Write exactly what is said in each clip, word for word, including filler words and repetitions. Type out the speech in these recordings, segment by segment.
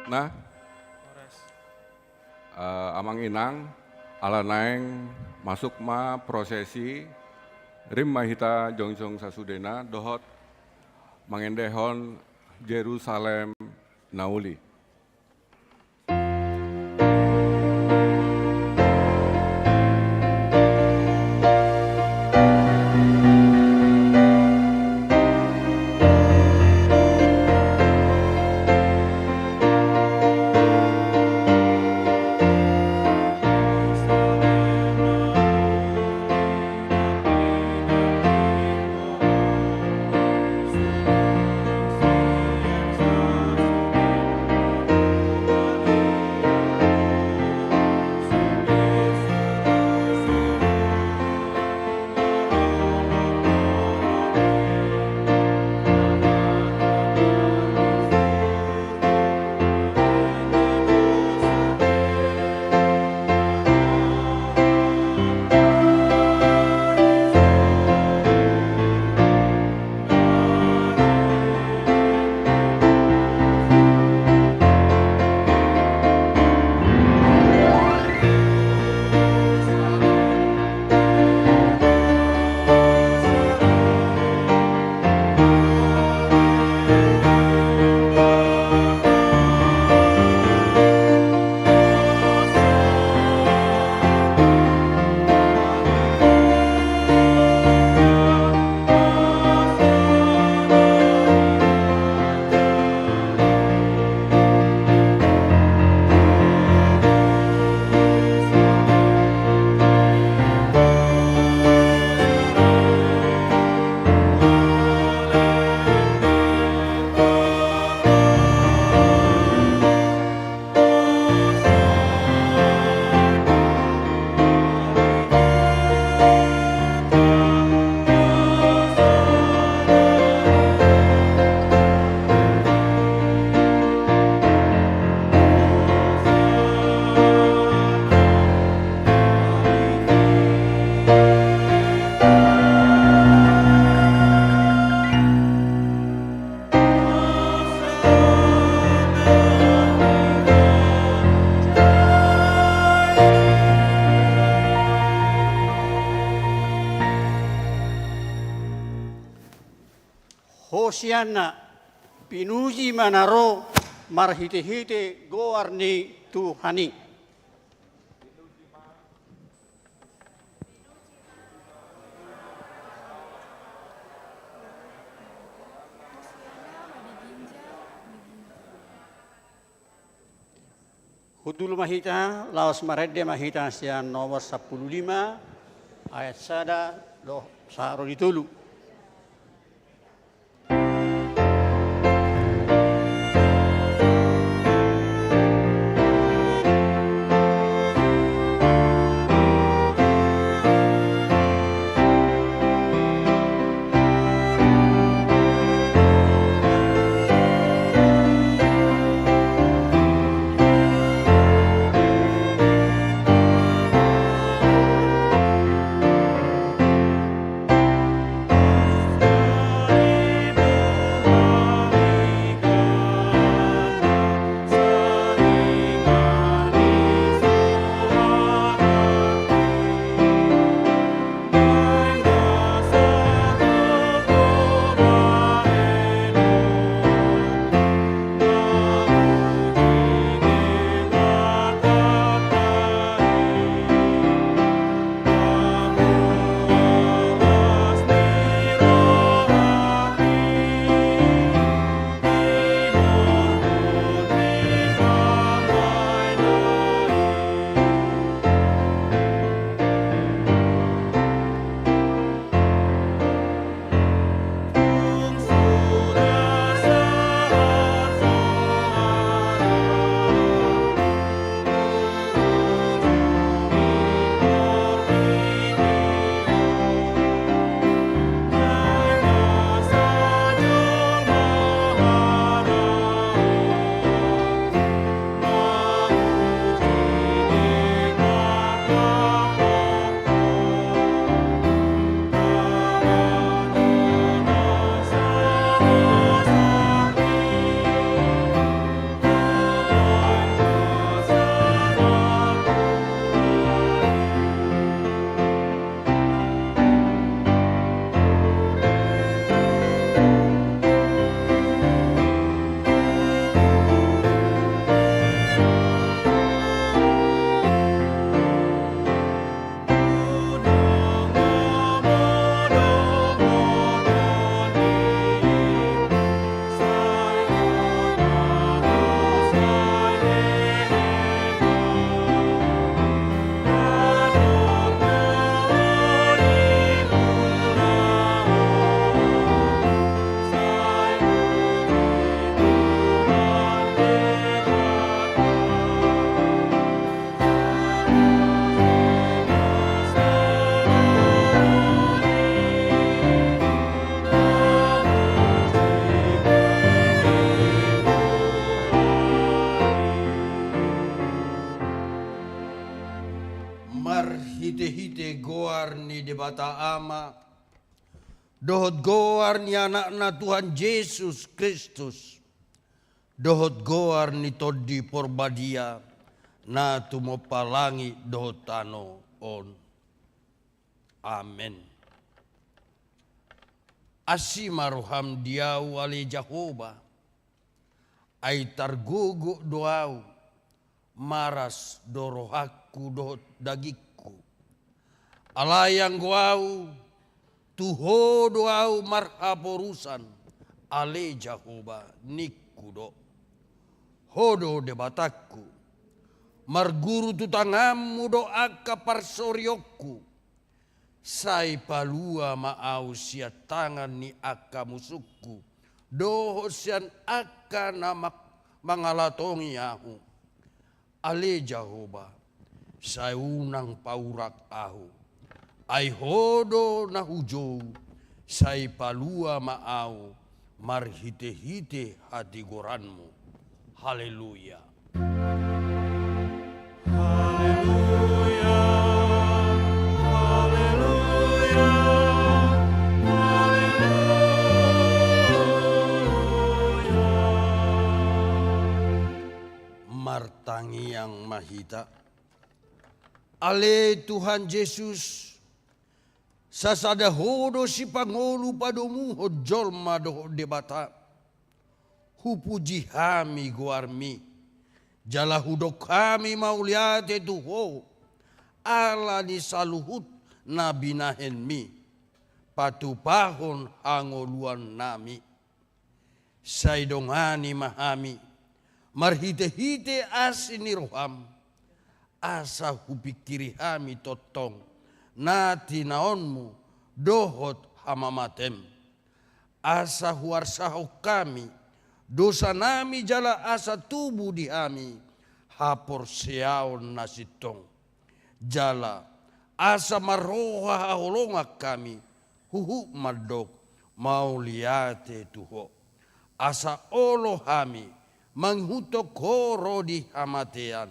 Nah, eh, amang inang, ala naeng masuk ma prosesi, rim ma hita jongjong sasudena, dohot mangendehon Jerusalem na uli. Hosianna, pinuji ma na ro marhitehite goar ni Tuhan i. Hundul ma hita, laos marende ma hita sian nomor sampulu lima, ayat sada dohot sahat ro di tolu. Debata Ama, dohot goar ni Anakna Tuhan Jesus Kristus, dohot goar ni Tondi Porbadia, na tumompa langit dohot tano on. Amen. Asi ma roham di ahu, ale Jahowa, ai targogo do ahu, maras do rohangku dohot dagingku. Alai anggo ahu, tu Ho do ahu marhaporusan, ale Jahowa, ningku do. Ho do Debatangku. Marguru tu tanganmu do angka parsorionku. Sai palua ma ahu sian tangan ni angka musungku, dohot sian angka na mak-, mangalatongi ahu. Ale Jahowa, sai unang paurak ahu. Ai Ho do na hujou, sai palua ma ahu marhitehite hatigoranmu. Haleluya. Haleluya, haleluya, haleluya. Martangiang ma hita. Ale Tuhan Jesus, sasada Ho do sipangolu padomuhon jolma dohot Debata. Hupuji hami goarmi, jala hudok hami mauliate tu Ho, ala ni saluhut na binahenmi, patupahon hangoluannami. Sai dongani ma hami, marhitehite asi ni roham, asa hupingkiri hami tongtong, na tinaonmu, dohot hamamatem. Asa huarsahon hami, dosanami jala asa tubu di hami, haporseaon na sintong. Jala, asa marroha haholongan hami, huhut mandok, mauliate tu Ho. Asa olo hami, mangihuthon Ho ro di hamatean.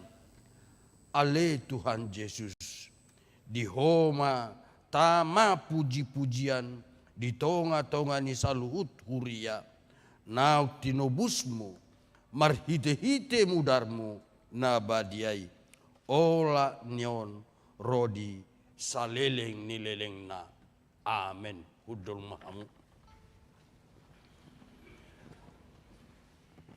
Ale Tuhan Jesus, di Ho ma tama pujipujian di tongatonga ni saluhut huria, naung tinobusmu, marhitehite mudarmu na badia i, olat ni on ro di saleleng ni lelengna. Amen. Hundul ma hamu.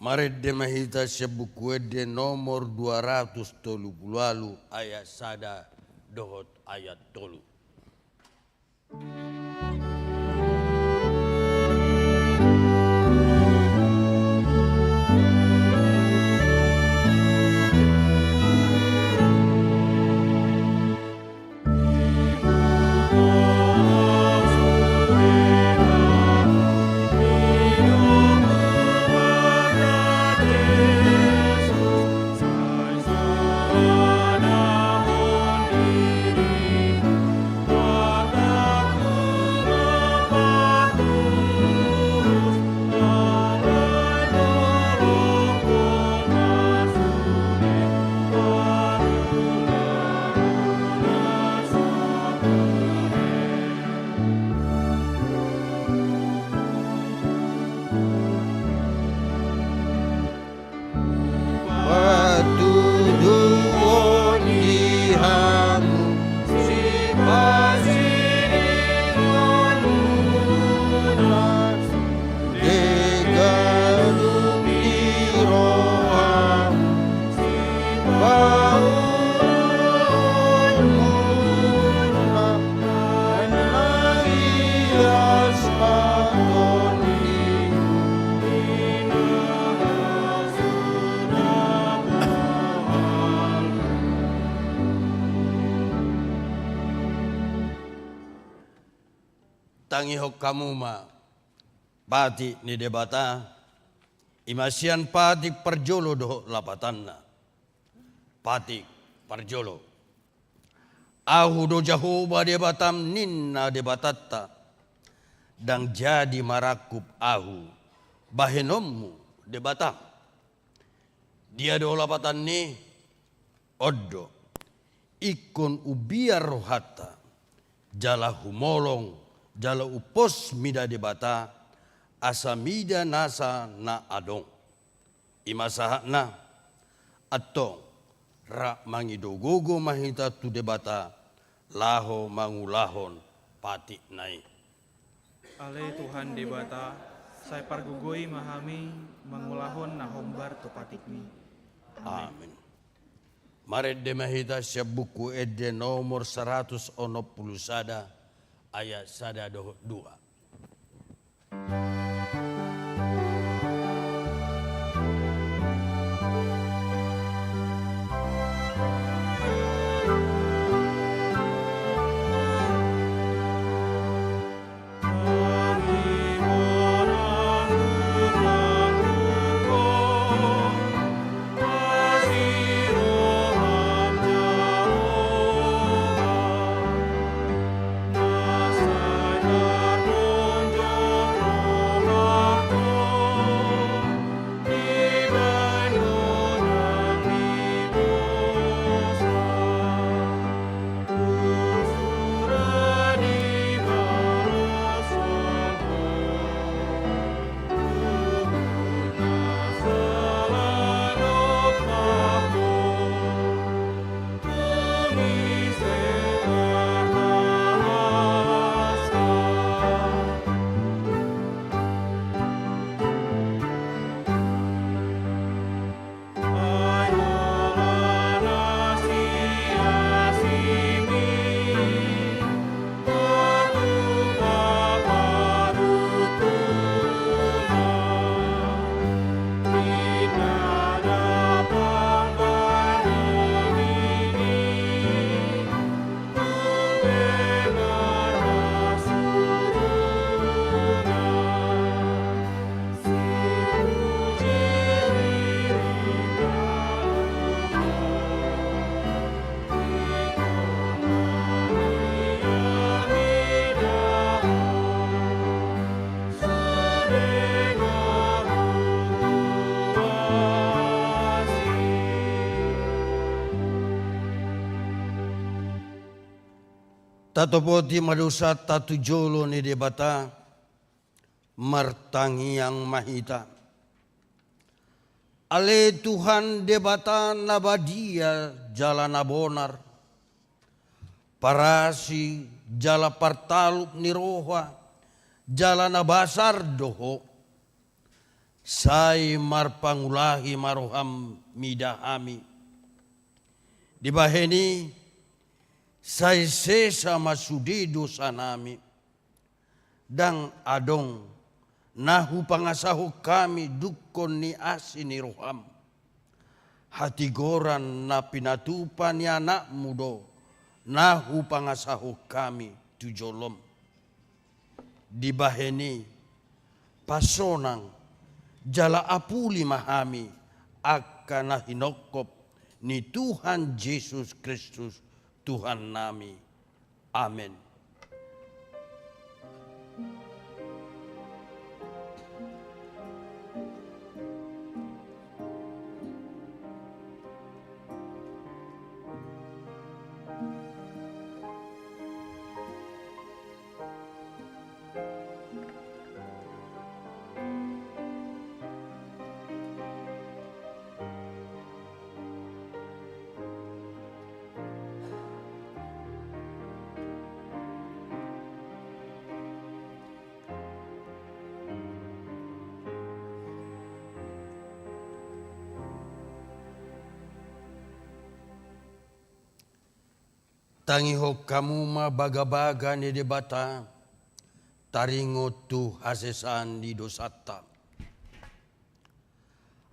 Marende ma hita sian Buku Ende nomor dua ratus tolu pulu ualu, ayat sada dohot ayat tolu. Patuduhon di hamu sipasingaranmuna, di ganup ni rohamu sipaulunmuna, na ias ma tondimu. Tangihon hamu ma patik ni Debata, i ma sian patik parjolo dohot lapatanna. Patik parjolo. Ahu do Jahowa Debatam, ninna Debatanta, ndang jadi marangkup Ahu bahenonmu Debatam. Dia do lapatanni? On do, ingkon umbiar rohanta, jala humolong, jala umpos mida Debata, asa mida nasa na adong. I ma sahatna. Antong, rap mangido gogo ma hita tu Debata, laho mangulahon patikna i. Ale Tuhan Debata, sai pargogoi ma hami mangulahon na hombar tu patikmi. Amin. Amin. Marende ma hita sian Buku Ende nomor saratus onom pulu sada, ayat sada dohot dua. Tatopoti ma dosanta tu jolo ni Debata, martangiang ma hita. Ale Tuhan Debata na badia jala na bonar, parasi jala partalup ni roha, jala na basar do Ho. Sai marpangulahi ma roham mida hami. Dibahen i, sai sesa ma sude dosanami. Ndang adong na hupangasahon hami dungkon ni asi ni roham. Hatigoran na pinatupa ni Anakmu do na hupangasahon hami tu jolom. Dibahen i, pasonang jala apuli ma hami angka na hinongkop ni Tuhan Jesus Kristus Tuhannami. Amen. Tangihon hamu ma bagabaga ni Debata, taringot tu hasesaan ni dosanta.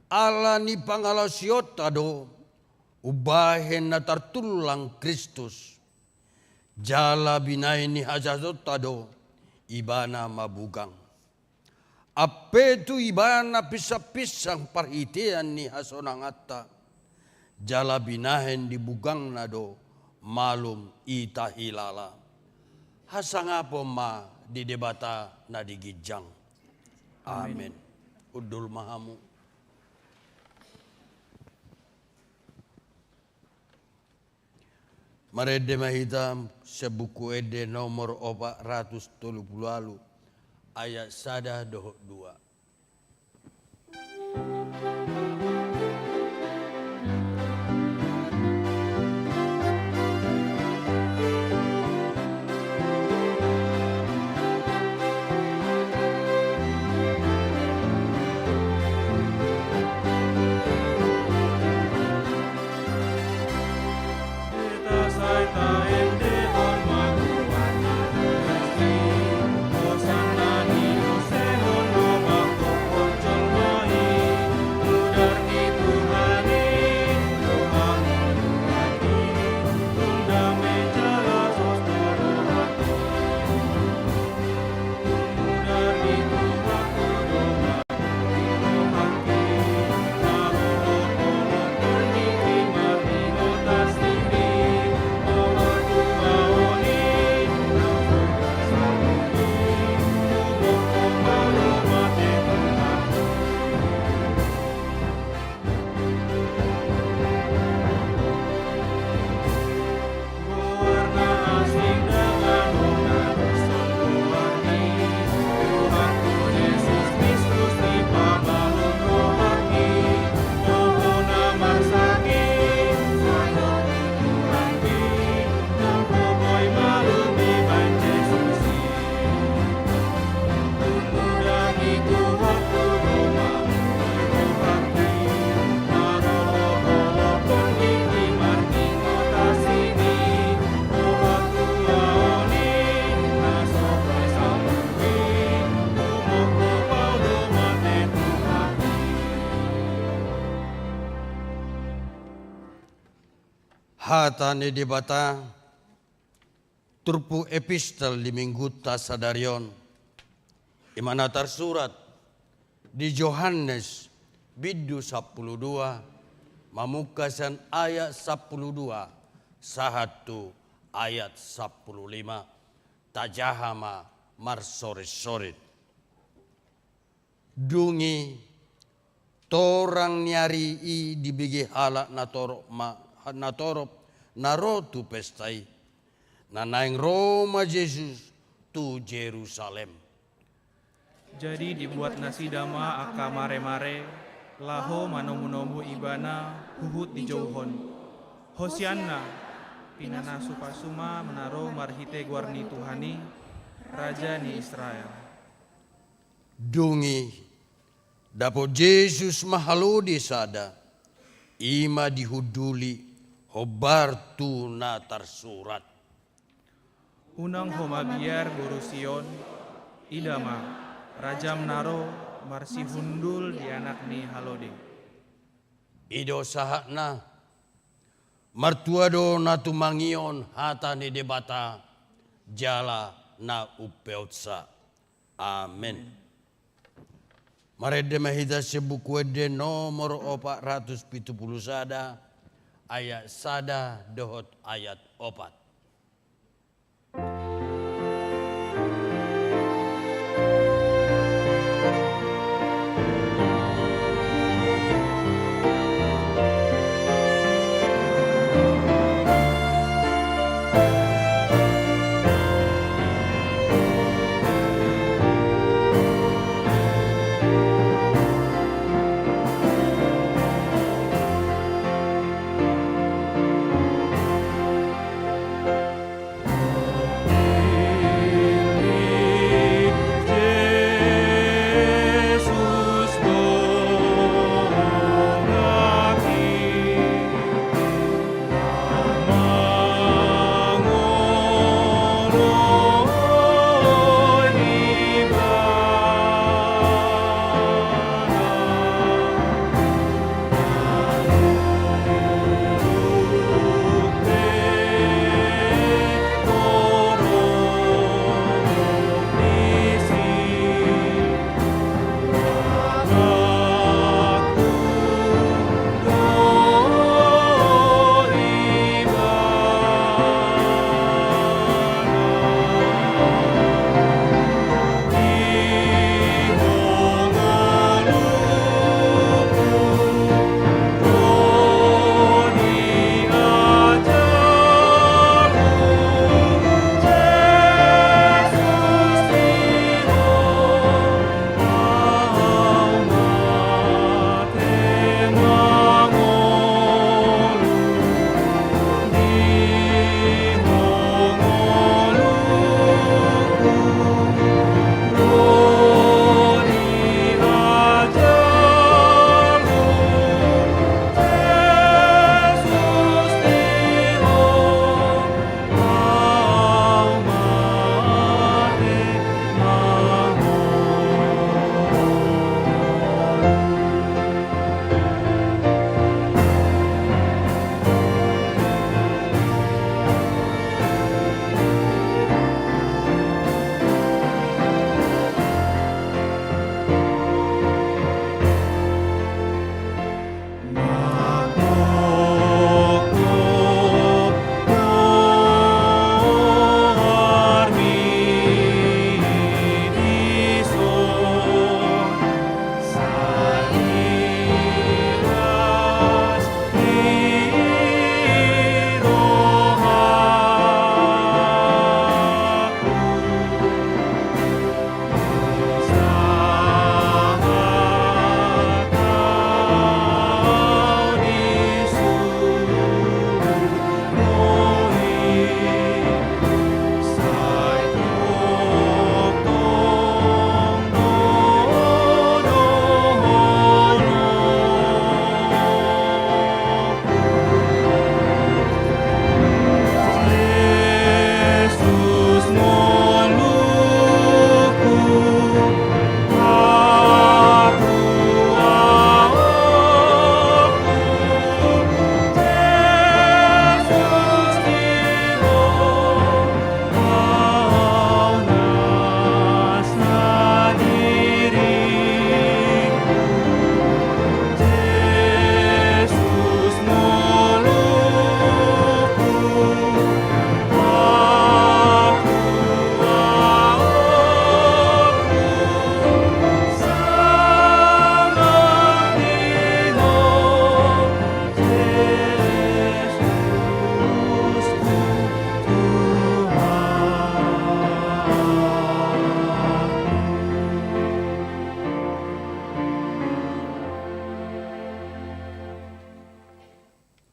Ala ni pangalaosionta do umbahen na tartullang Kristus, jala binahen ni hajahatonta do Ibana mabugang. Ampe tu Ibana pinsangpinsang parhitean ni hasonanganta, jala binahen di bugangna do malum ita hilala. Hasangapon ma di Debata na di ginjang. Amen. Amen. Hundul ma hamu. Marende ma hita sian Buku Ende nomor opat ratus tolu pulu ualu, ayat sada dohot dua. Hata ni Debata, turpuk epistel di Minggunta sadari on, i ma na tarsurat di Johannes bindu sampulu dua, mamungka sian ayat sampulu dua sahat tu ayat sampulu lima. Tajaha ma marsorit-sorit. Dung i, torang ni ari i dibege halak natorop ma, natorop na ro tu pesta i. Na naeng ro ma Jesus tu Jerusalem. Jadi dibuat nasida ma angka mare-mare, laho manomu-nomu Ibana huhut dijouhon: Hosianna! Pinanasupasu ma na ro marhite goar ni Tuhan i, Raja ni Israel. Dung i, dapot Jesus ma halode sada, i ma dihunduli hombar tu na tarsurat: Unang ho mabiar, boru Sion, ida ma, rajam na ro marsihundul di anak ni halode. I do sahatna. Martua do na tumangihon hata ni Debata jala na umpeopsa. Amen. Marende ma hita sian Buku Ende nomor opat ratus pitu pulu sada, ayat sada dohot ayat opat.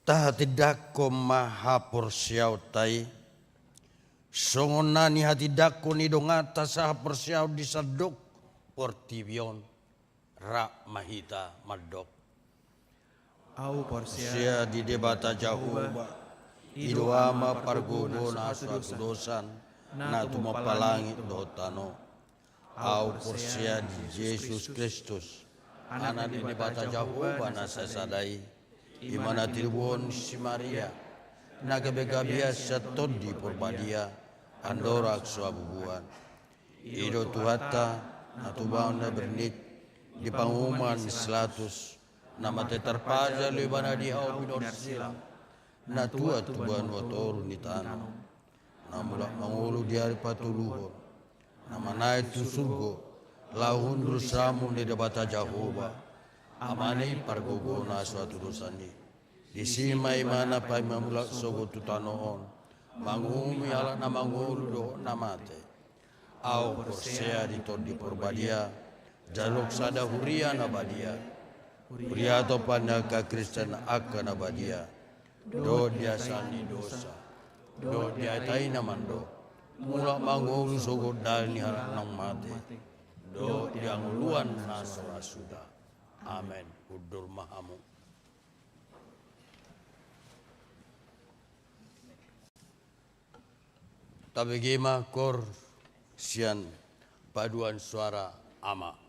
Tahatindangkon ma haporseaonta i, songon na nihatindangkon ni donganta sahaporseaon di sandok portibi on. Rap ma hita mandok. Ahu porsea di Debata Jahowa, i do Ama pargogona so hatudosan, na tumompa langit dohot tano. Ahu porsea di Jesus Kristus, Anak ni Debata Jahowa na sasada i, i ma na tinubuhon ni si Maria, na gabe-gabean sian Tondi Porbadia, andorang so habubuhan. I do Tuhanta, na tubu na bernit, di panguhuman ni si Pilatus, na mate tarpajal do Ibana di hau pinarsilang, na tuat tu banua toru ni tano, na mulak mangolu di ari patoluhon, na manaek tu surgo, laho hundul siamun ni Debata Jahowa, Amana i pargogona so hatudosan i. Disi ma Ibana paima mulak sogot tu tano on, manguhumi halak na mangolu dohot na mate. Ahu porsea di Tondi Porbadia, jalo sada huria na badia, huria tompa ni angka Kristen angka na badia, dohot di hasesaan ni dosa, dohot di hatai na mandok, mulak mangolu sogot dal ni halak naung mate, dohot di hangoluan na so ra suda. Amen. Hundul ma hamu. Tabege ma koor sian paduan suara Ama.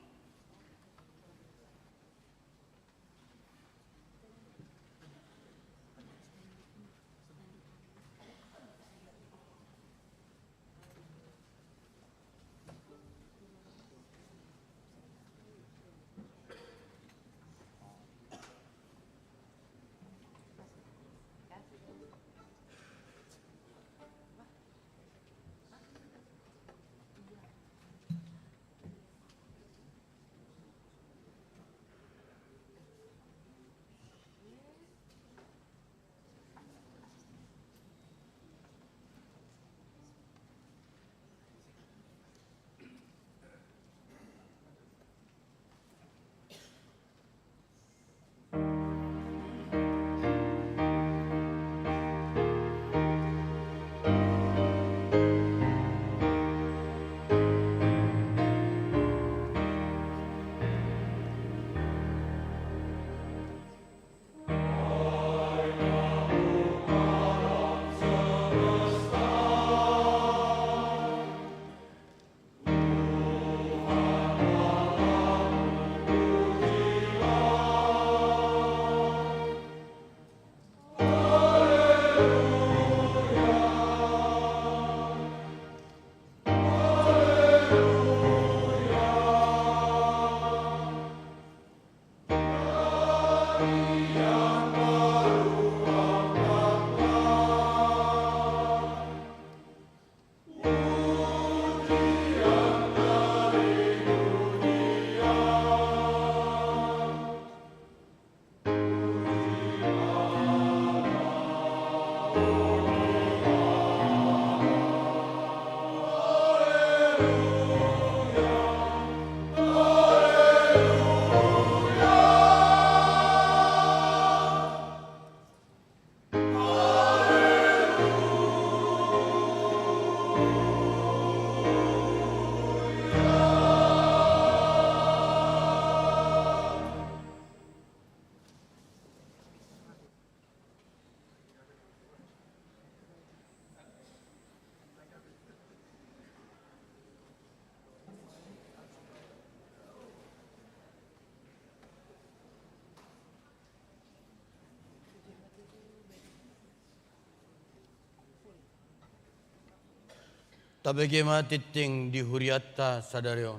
Tabege ma tingting di hurianta sadari on.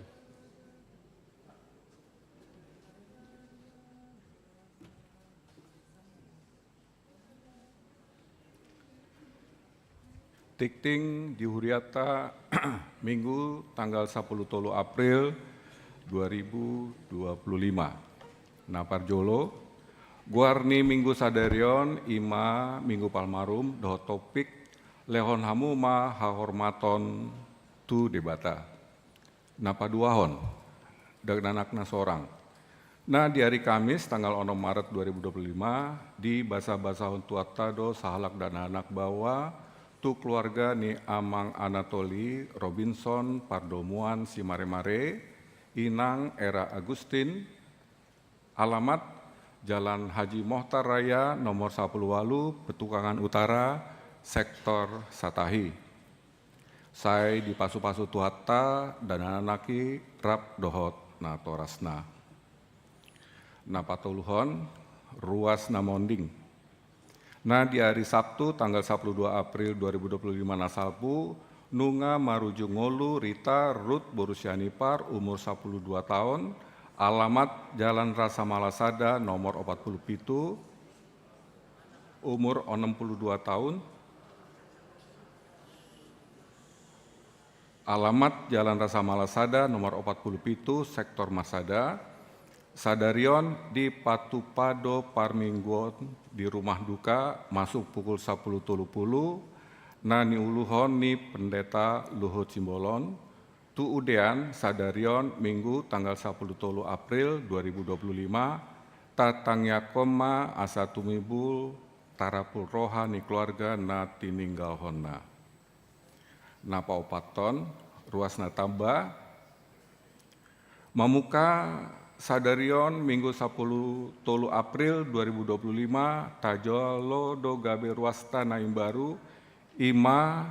Tingting di hurianta Minggu tanggal sampulu tolu April dua ribu dua puluh lima. Na parjolo, goar ni Minggu sadari on i ma Minggu Palmarum dohot topik lehon hamu ma hahormaton tu Debata. Na paduahon, dakdanak na sorang. Nah, di ari Kamis tanggal onom Maret dua ribu dua puluh lima, dibasabasahon Tuhanta do sahalak dananak baoa tu keluarga ni Amang Anatoli Robinson, Pardomuan Simaremare, Inang Era Agustin, alamat Jalan Haji Mohtar Raya nomor sapuluh walu, Petukangan Utara, Sektor Satahi. Sai dipasupasu Tuhanta dananak i rap dohot natorasna. Na patoluhon, ruas na monding. Nah, di ari Sabtu tanggal sapuluh dua April dua ribu dua puluh lima na salpu, nunga marujung ngolu Rita Ruth boru Sianipar, umur sapuluh dua taon, alamat Jalan Rasa Mala sada nomor opat puluh pitu, umur onom puluh dua taon, alamat Jalan Rasa Mala sada nomor opat puluh pitu, Sektor Masada. Sadari on dipatupa do parmingguon di rumah duka masuk pukul sapuluh tolu pulu, na niuluhon ni Pendeta Luhut Simbolon. Tu udean, sadari on Minggu tanggal sapuluh tolu April dua ribu dua puluh lima, tatangiangkon ma asa tumimbul tarapul roha ni keluarga na tininggalhonna. Na paopathon, ruas na tamba. Mamungka sadari on Minggu sapuluh tolu April dua ribu dua puluh lima, tajalo do gabe ruasta na imbaru, i ma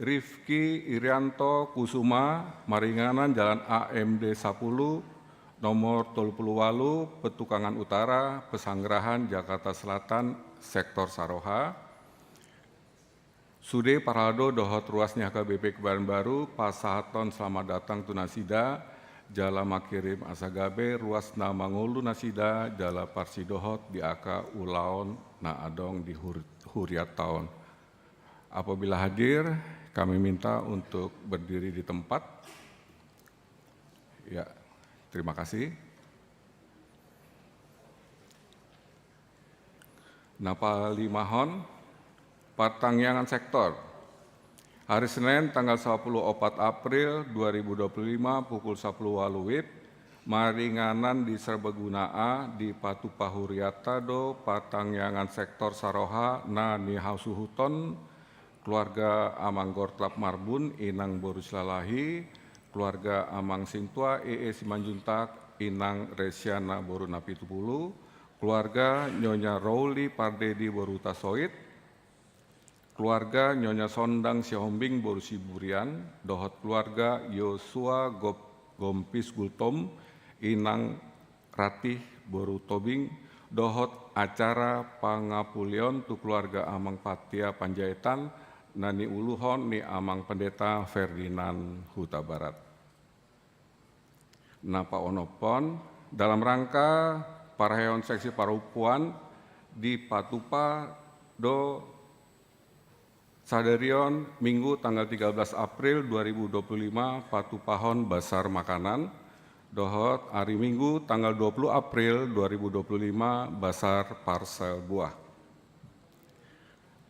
Rifki Irianto Kusuma, maringanan Jalan A M D sapuluh, nomor tolu puluh walu, Petukangan Utara, Pesanggerahan, Jakarta Selatan, Sektor Saroha. Sude parhalado dohot ruas ni H K B P Kebayoran Baru pasahathon selamat datang tu nasida, jala mangkirim asa gabe ruas na mangolu nasida jala parsidohot di angka ulaon na adong di hur-, hurianta on. Apabila hadir, kami minta untuk berdiri di tempat. Ya, terima kasih. Na palimahon, partangiangan sektor. Hari Senin tanggal sapuluh opat April dua ribu dua puluh lima pukul sapuluh walu WIB, maringanan di Serbaguna A, dipatupa hurianta do partangiangan sektor Saroha na nihasuhuton keluarga Amang Gortlap Marbun, Inang boru Silalahi, keluarga Amang Sintua E E Simanjuntak, Inang Resiana boru Napitupulu, keluarga Nyonya Rouli Pardedi boru Hutasoit, keluarga Nyonya Sondang Sihombing boru Siburian, dohot keluarga Yosua Gop-, Gompis Gultom, Inang Ratih boru Tobing, dohot acara pangapuleon tu keluarga Amang Patia Panjaitan na niuluhon ni Amang Pendeta Ferdinand Hutabarat. Na paonomhon, dalam rangka parheon seksi parompuan dipatupa do sadari on Minggu tanggal tiga belas April dua ribu dua puluh lima patupahon basar makanan, dohot ari Minggu tanggal dua puluh April dua ribu dua puluh lima basar parsel buah.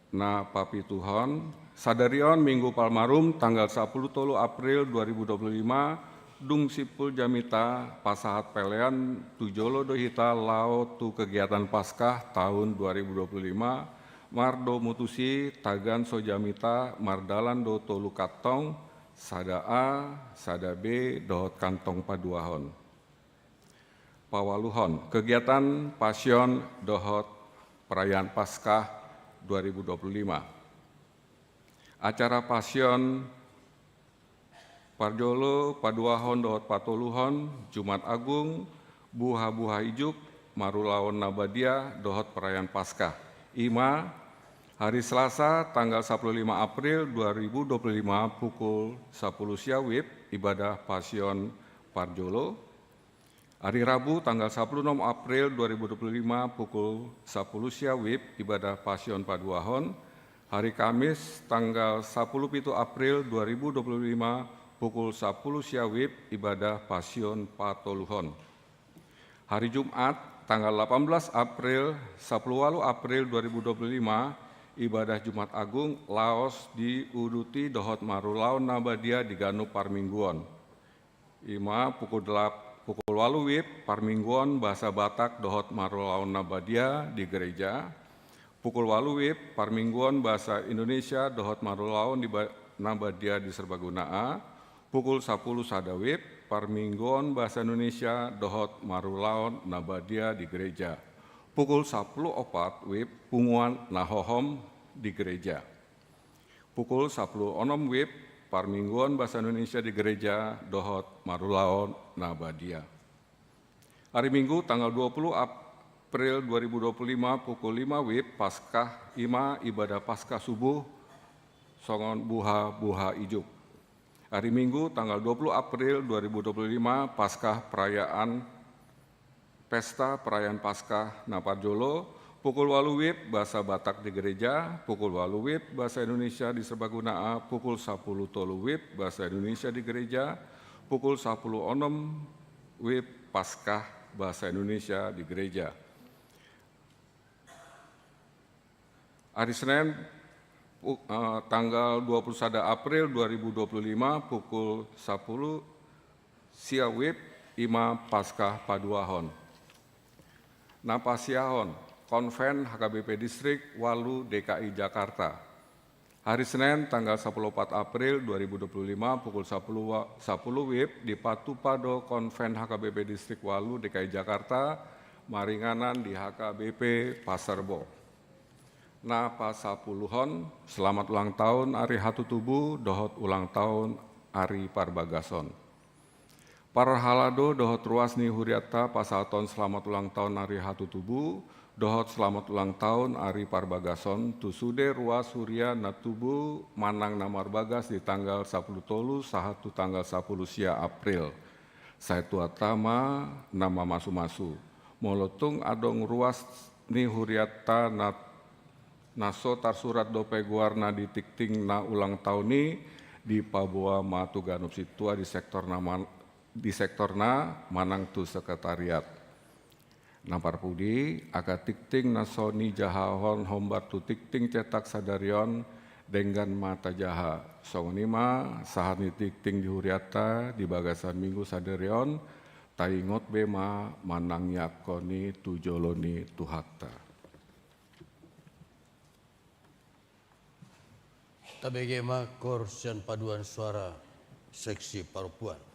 Na papituhon, sadari on Minggu Palmarum tanggal sapuluh tolu April dua ribu dua puluh lima, dung simpul jamita pasahat pelean tu jolo do hita laho tu kegiatan Paskah taon dua ribu dua puluh lima, mardomu tusi tagan so jamita mardalan do tolu kantong, sada A, sada B, dohot kantong paduahon. Paualuhon, kegiatan Pasion dohot perayaan Paskah dua ribu dua puluh lima. Acara Pasion parjolo, paduahon dohot patoluhon, Jumat Agung, buhabuha ijuk, marulaon na badia dohot perayaan Paskah. I ma, hari Selasa tanggal sapuluh lima April dua ribu dua puluh lima pukul sapuluh sia WIB, ibadah Pasion parjolo. Hari Rabu tanggal sapuluh onom April dua ribu dua puluh lima pukul sapuluh sia WIB, ibadah Pasion paduahon. Hari Kamis tanggal sapuluh pitu April dua ribu dua puluh lima pukul sapuluh sia WIB, ibadah Pasion patoluhon. Hari Jumat tanggal delapan belas April, sapuluh walu April dua ribu dua puluh lima, ibadah Jumat Agung laos diuduti dohot marulaon na badia di ganup parmingguon. I ma pukul delap-, Pukul ualu WIB, parmingguon bahasa Batak dohot marulaon na badia di gereja. Pukul ualu WIB, parmingguon bahasa Indonesia dohot marulaon di ba-, na badia di Serbaguna A. Pukul sapulu sada WIB, parmingguon bahasa Indonesia dohot marulaon na badia di gereja. Pukul sapulu opat WIB, punguan na hohom di gereja. Pukul sapulu onom WIB, parmingguon bahasa Indonesia di gereja dohot marulaon na badia. Hari Minggu, tanggal dua puluh April dua ribu dua puluh lima, pukul lima WIB, Paskah, i ma ibadah Paskah subuh songon buha-buha ijuk. Hari Minggu, tanggal dua puluh April dua ribu dua puluh lima, Paskah, perayaan, pesta perayaan Paskah na parjolo, pukul ualu WIB, bahasa Batak di gereja, pukul ualu WIB, bahasa Indonesia di Serbaguna A, pukul sapulu tolu WIB, bahasa Indonesia di gereja, pukul sapulu onom WIB, Paskah, bahasa Indonesia di gereja. Hari Senin, pu-, eh, tanggal dua puluh sada April dua ribu dua puluh lima, pukul sapulu, sia WIB, i ma Paskah paduahon. Na pasiahon, Konven H K B P Distrik ualu D K I Jakarta. Hari Senin, tanggal sapulu opat April dua ribu dua puluh lima, pukul sapulu wa-, sapulu WIB, dipatupa do Konven H K B P Distrik ualu D K I Jakarta, maringanan di H K B P Pasar Rebo. Na pasapuluhon, selamat ulang tahun ari hatutubu dohot ulang tahun ari parbagason. Parhalado dohot ruas ni hurianta pasahaton selamat ulang tahun ari hatutubu dohot selamat ulang tahun ari parbagason tu sude ruas huria na tubu manang na marbagas di tanggal sapulu tolu sahat tu tanggal sapulu sia April. Sai Tuhanta ma na mamasu-masu. Molo tung adong ruas ni hurianta na, na so tarsurat dope goarna di tingting na ulang tahun i, dipaboa ma tu ganup sintua di sektorna man-, di sektorna manang tu sekretariat. Na parpudi, angka tingting na so nijahahon hombar tu tingting cetak sadari on, denggan ma tajaha. Songon i ma sahat ni tingting di hurianta di bagasan Minggu sadari on, taingot be ma manangiangkon i tu jolo ni Tuhanta. Tabege ma koor sian paduan suara seksi parompuan.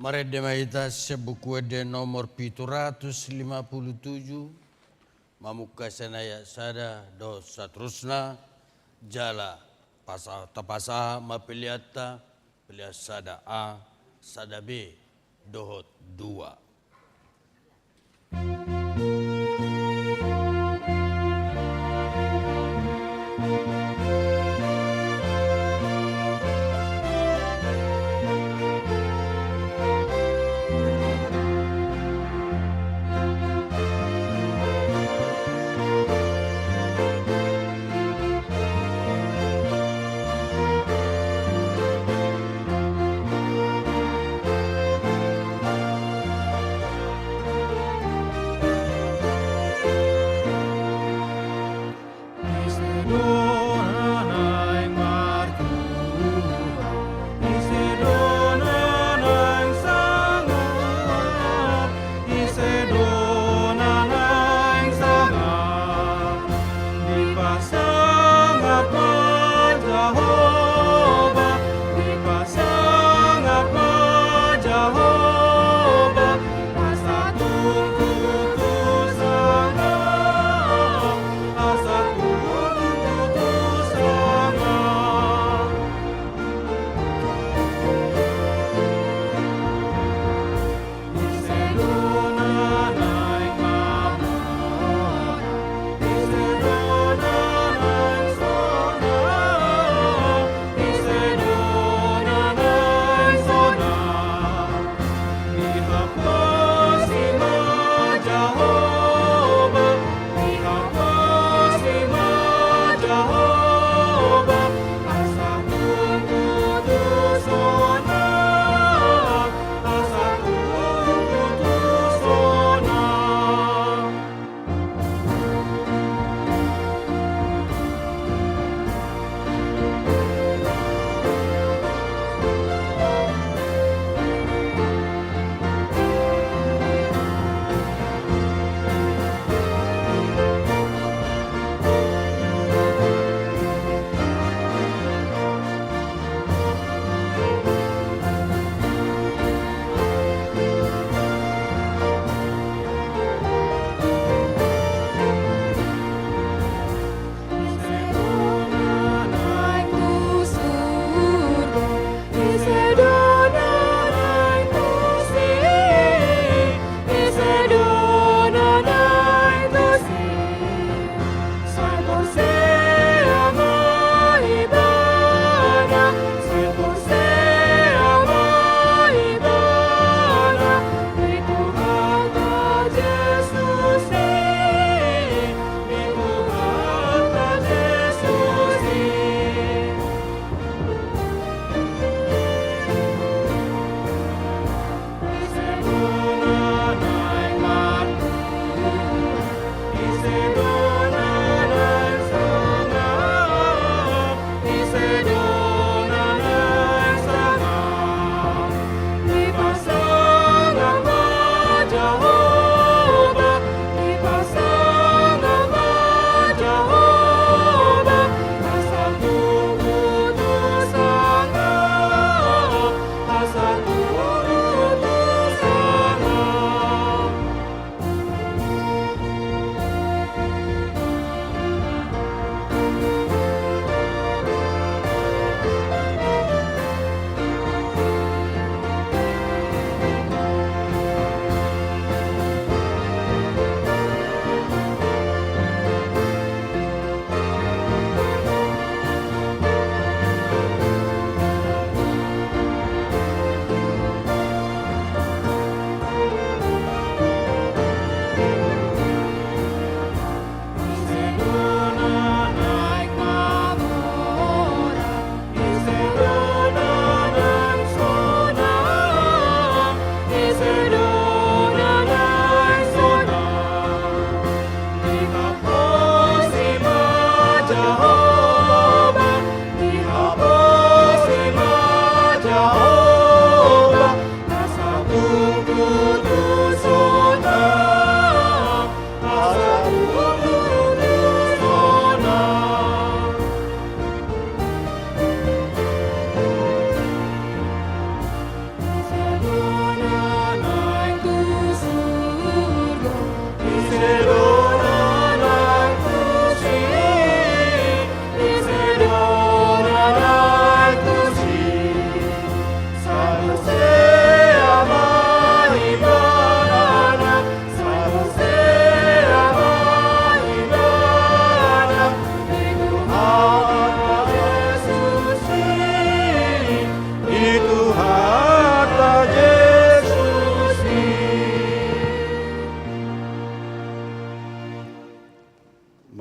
Marende ma hita sian Buku Ende nomor pitu ratus lima pulu tuju, mamungka sian ayat sada dohot saterusna, jala pasa-, tapasahat ma peleanta, pelean sada A, sada B, dohot dua.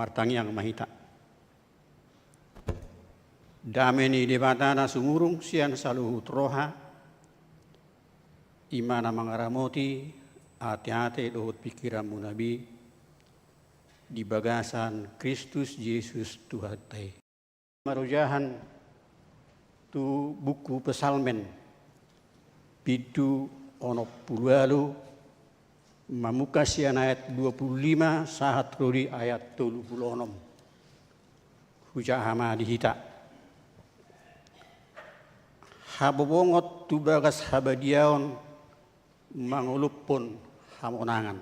Martangiang ma hita. Dame ni Debata na sumurung sian saluhut roha, i ma na mangaramoti ateate dohot pingkiranmuna be di bagasan Kristus Jesus Tuhanta i. Marojahan tu buku Psalmen, bindu onom pulu ualu, mamungka sian ayat dua pulu lima sahat ro di ayat tolu pulu onom. Hujaha ma di hita. Habobongot tu bagas habadiaon mangolophon hamonangan.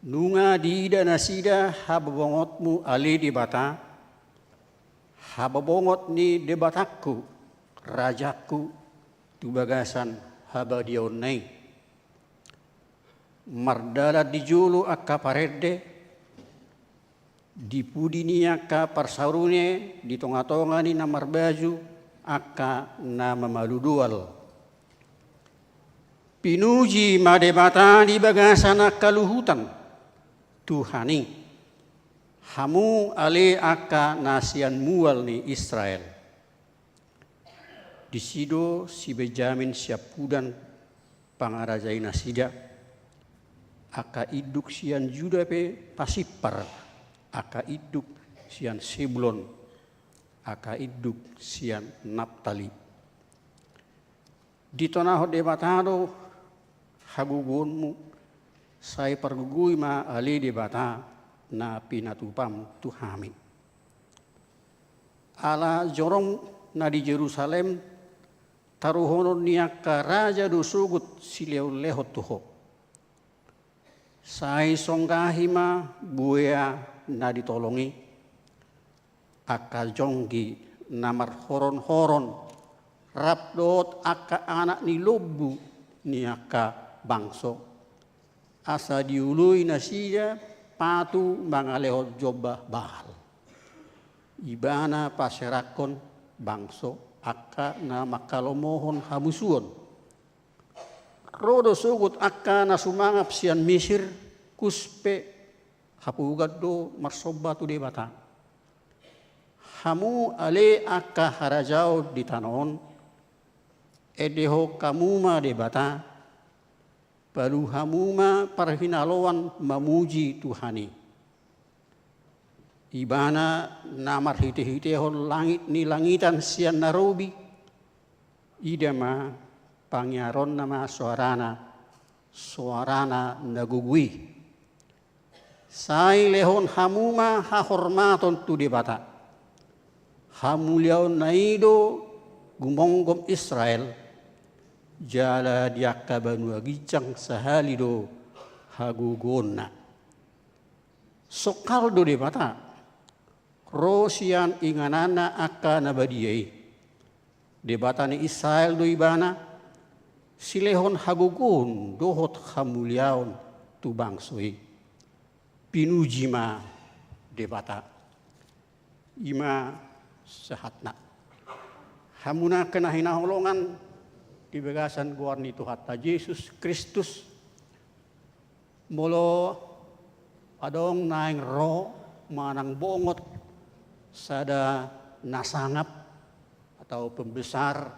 Nunga diida nasida habobongotmu ale Debata, habobongot ni Debatangku, Rajangku, tu bagasan habadiaonna i. Mardalan di jolo angka parende, di pudi ni angka parsarune, di tongatonga ni na marbaju angka na mamalu doal. Pinuji ma Debata di bagasan angka luhutan, Tuhan i, hamu ale angka na sian mual ni Israel. Disi do si Benjamin siampudan pangarajai nasida, angka induk sian Juda pe pasimpar, angka induk sian Sebulon, angka induk sian Naptali. Ditonahon Debata do hagogoonmu, sai pargogoi ma ale Debata na pinatupam tu hami. Ala jorong na di Jerusalem, taruhonon ni angka raja do sogot silehonlehon tu Ho. Sai songgahi ma buea na ditolong i, angka jonggi na marhoronhoron, rap dohot angka anak ni lombu ni angka bangso, asa dioloi nasida patu mangalehon jomba Baal. Ibana paserangkon bangso angka na manghalomohon hamusuon. Ro do sogot angka na sumangap sian Misir, Kus pe hapogan do marsomba tu Debata. Hamu ale angka harajaon di tano on, endehon hamu ma Debata, palu hamu ma parhinaloan mamuji Tuhan i. Ibana na marhitehitehon langit ni langitan sian na robi, ida ma pangiaronna ma soarana, soarana na gogo i. Sai lehon hamu ma hahormaton tu Debata. Hamuliaonna i do gumonggom Israel, jala di angka banua ginjang sahali do hagogoonna. Songkal do Debata, ro sian ingananna angka na badia i. Debata ni Israel do Ibana, silehon hagogoon dohot hamuliaon tu bangso i. Pinuji ma Debata. I ma sahatna. Hamu na angka na hinaholongan di bagasan goar ni Tuhanta Jesus Kristus, molo adong naeng ro manang bongot sada na sangap atau pembesar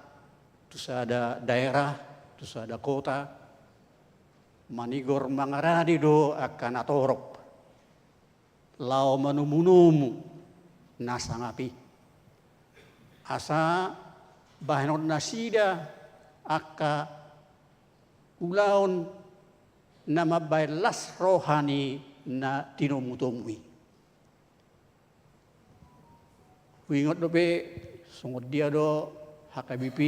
tu sada daerah, tu sada kota, manigor mangarade do angka na torop laho manomunomu na sangap i, asa bahenon nasida angka ulaon na mambahen las roha ni na tinomutomu i. Huingot dope songon dia do H K B P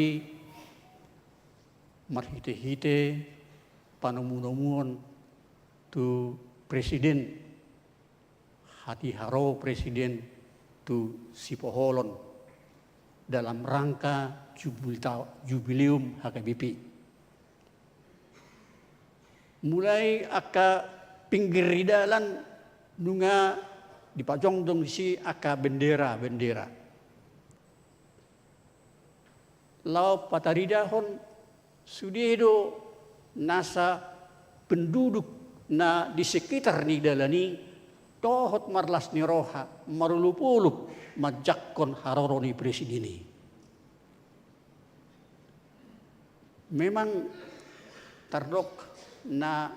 marhitehite panomunomuon tu presiden, hatiha ro presiden tu Sipoholon dalam rangka jubilta-, jubileum H K B P. Mulai angka pinggir ni dalan nunga dipajongjong disi angka bendera-bendera. Laho pataridahon sude do nasa penduduk na di sekitar ni dalan i, dohot marlas ni roha, marolopolop manjangkon haroro ni presiden i. Memang tardok na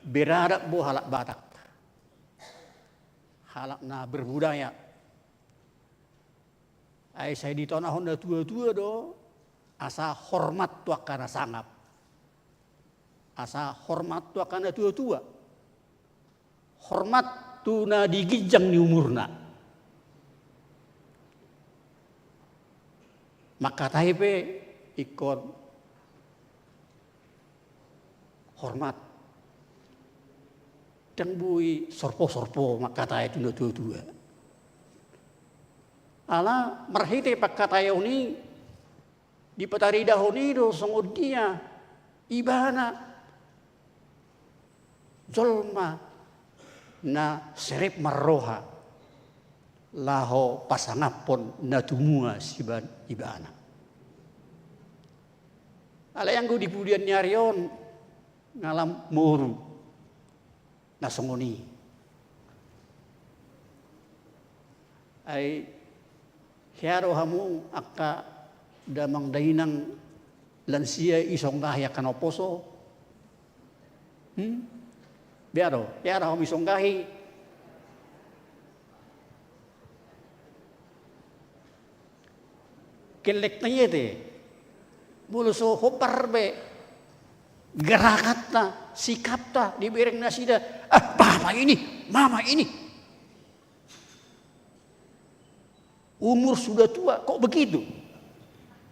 beradab do halak Batak, halak na berbudaya. Ai sai ditonahon natuatua do asa hormat tu angka na sangap, asa hormat tu angka natuatua, hormat tu na di ginjang ni umurna. Mangkatai pe ingkon hormat. Ndang boi sorposorpo mangkatai tu natuatua. Ala marhite pangkataion i, dipataridahon i do songon dia ibana jolma na serep marroha laho pasangaphon na tumua sian ibana. Alai anggo di pudian ni ari on nga lam moru na songon i. Ai hea do hamu angka damang dainang lansia i songgahi angka na poso? Hmm? Bea do, hea do hamu i songgahi? Kelek na i ate. Molo so hombar be gerakanta, sikapta dibereng nasida, "Ah, bapak ini, mama ini. Umur sudah tua, kok begitu?"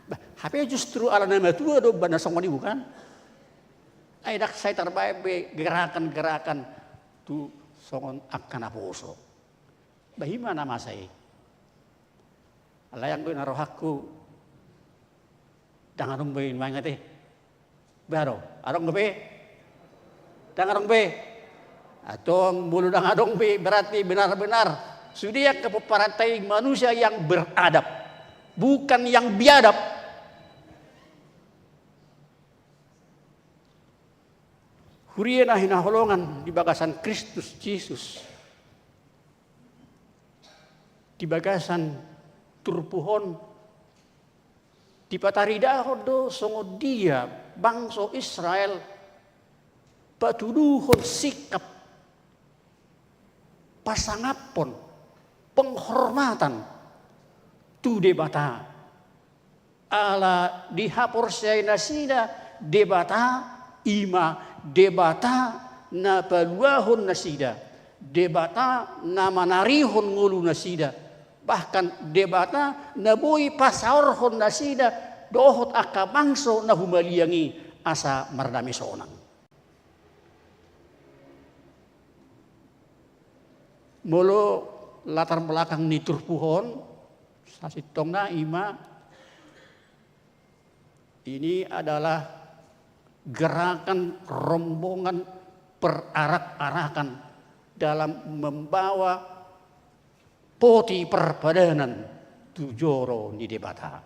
Bah, hape justru ala na matua do umbahen na songon i, bukan? Ai ndang sai tarbaen be gerakan-gerakan tu songon angka na poso. Bah, i ma na masa i. Alai anggo na rohangku, ndang adong be nuaeng ate. Bah, adong? Adong dope? Ndang adong be? Antong molo ndang adong be, berarti benar-benar sude angka pomparanta i manusia yang beradab, bukan yang biadab. Huria na hinaholongan di bagasan Kristus Jesus, di bagasan turpuk on dipataridahon do songon dia bangso Israel patuduhon sikap pasangaphon, penghormatan tu Debata. Ala dihaporseai nasida Debata, i ma Debata na paluahon nasida, Debata na manarihon ngolu nasida, bahkan Debata na boi pasaorhon nasida dohot angka bangso na humaliang i asa mardame sonang. Molo latar belakang ni turpuk on, sasintongna i ma, ini adalah gerakan rombongan perarak-arakan dalam membawa poti parpadanan tu joro ni Debata.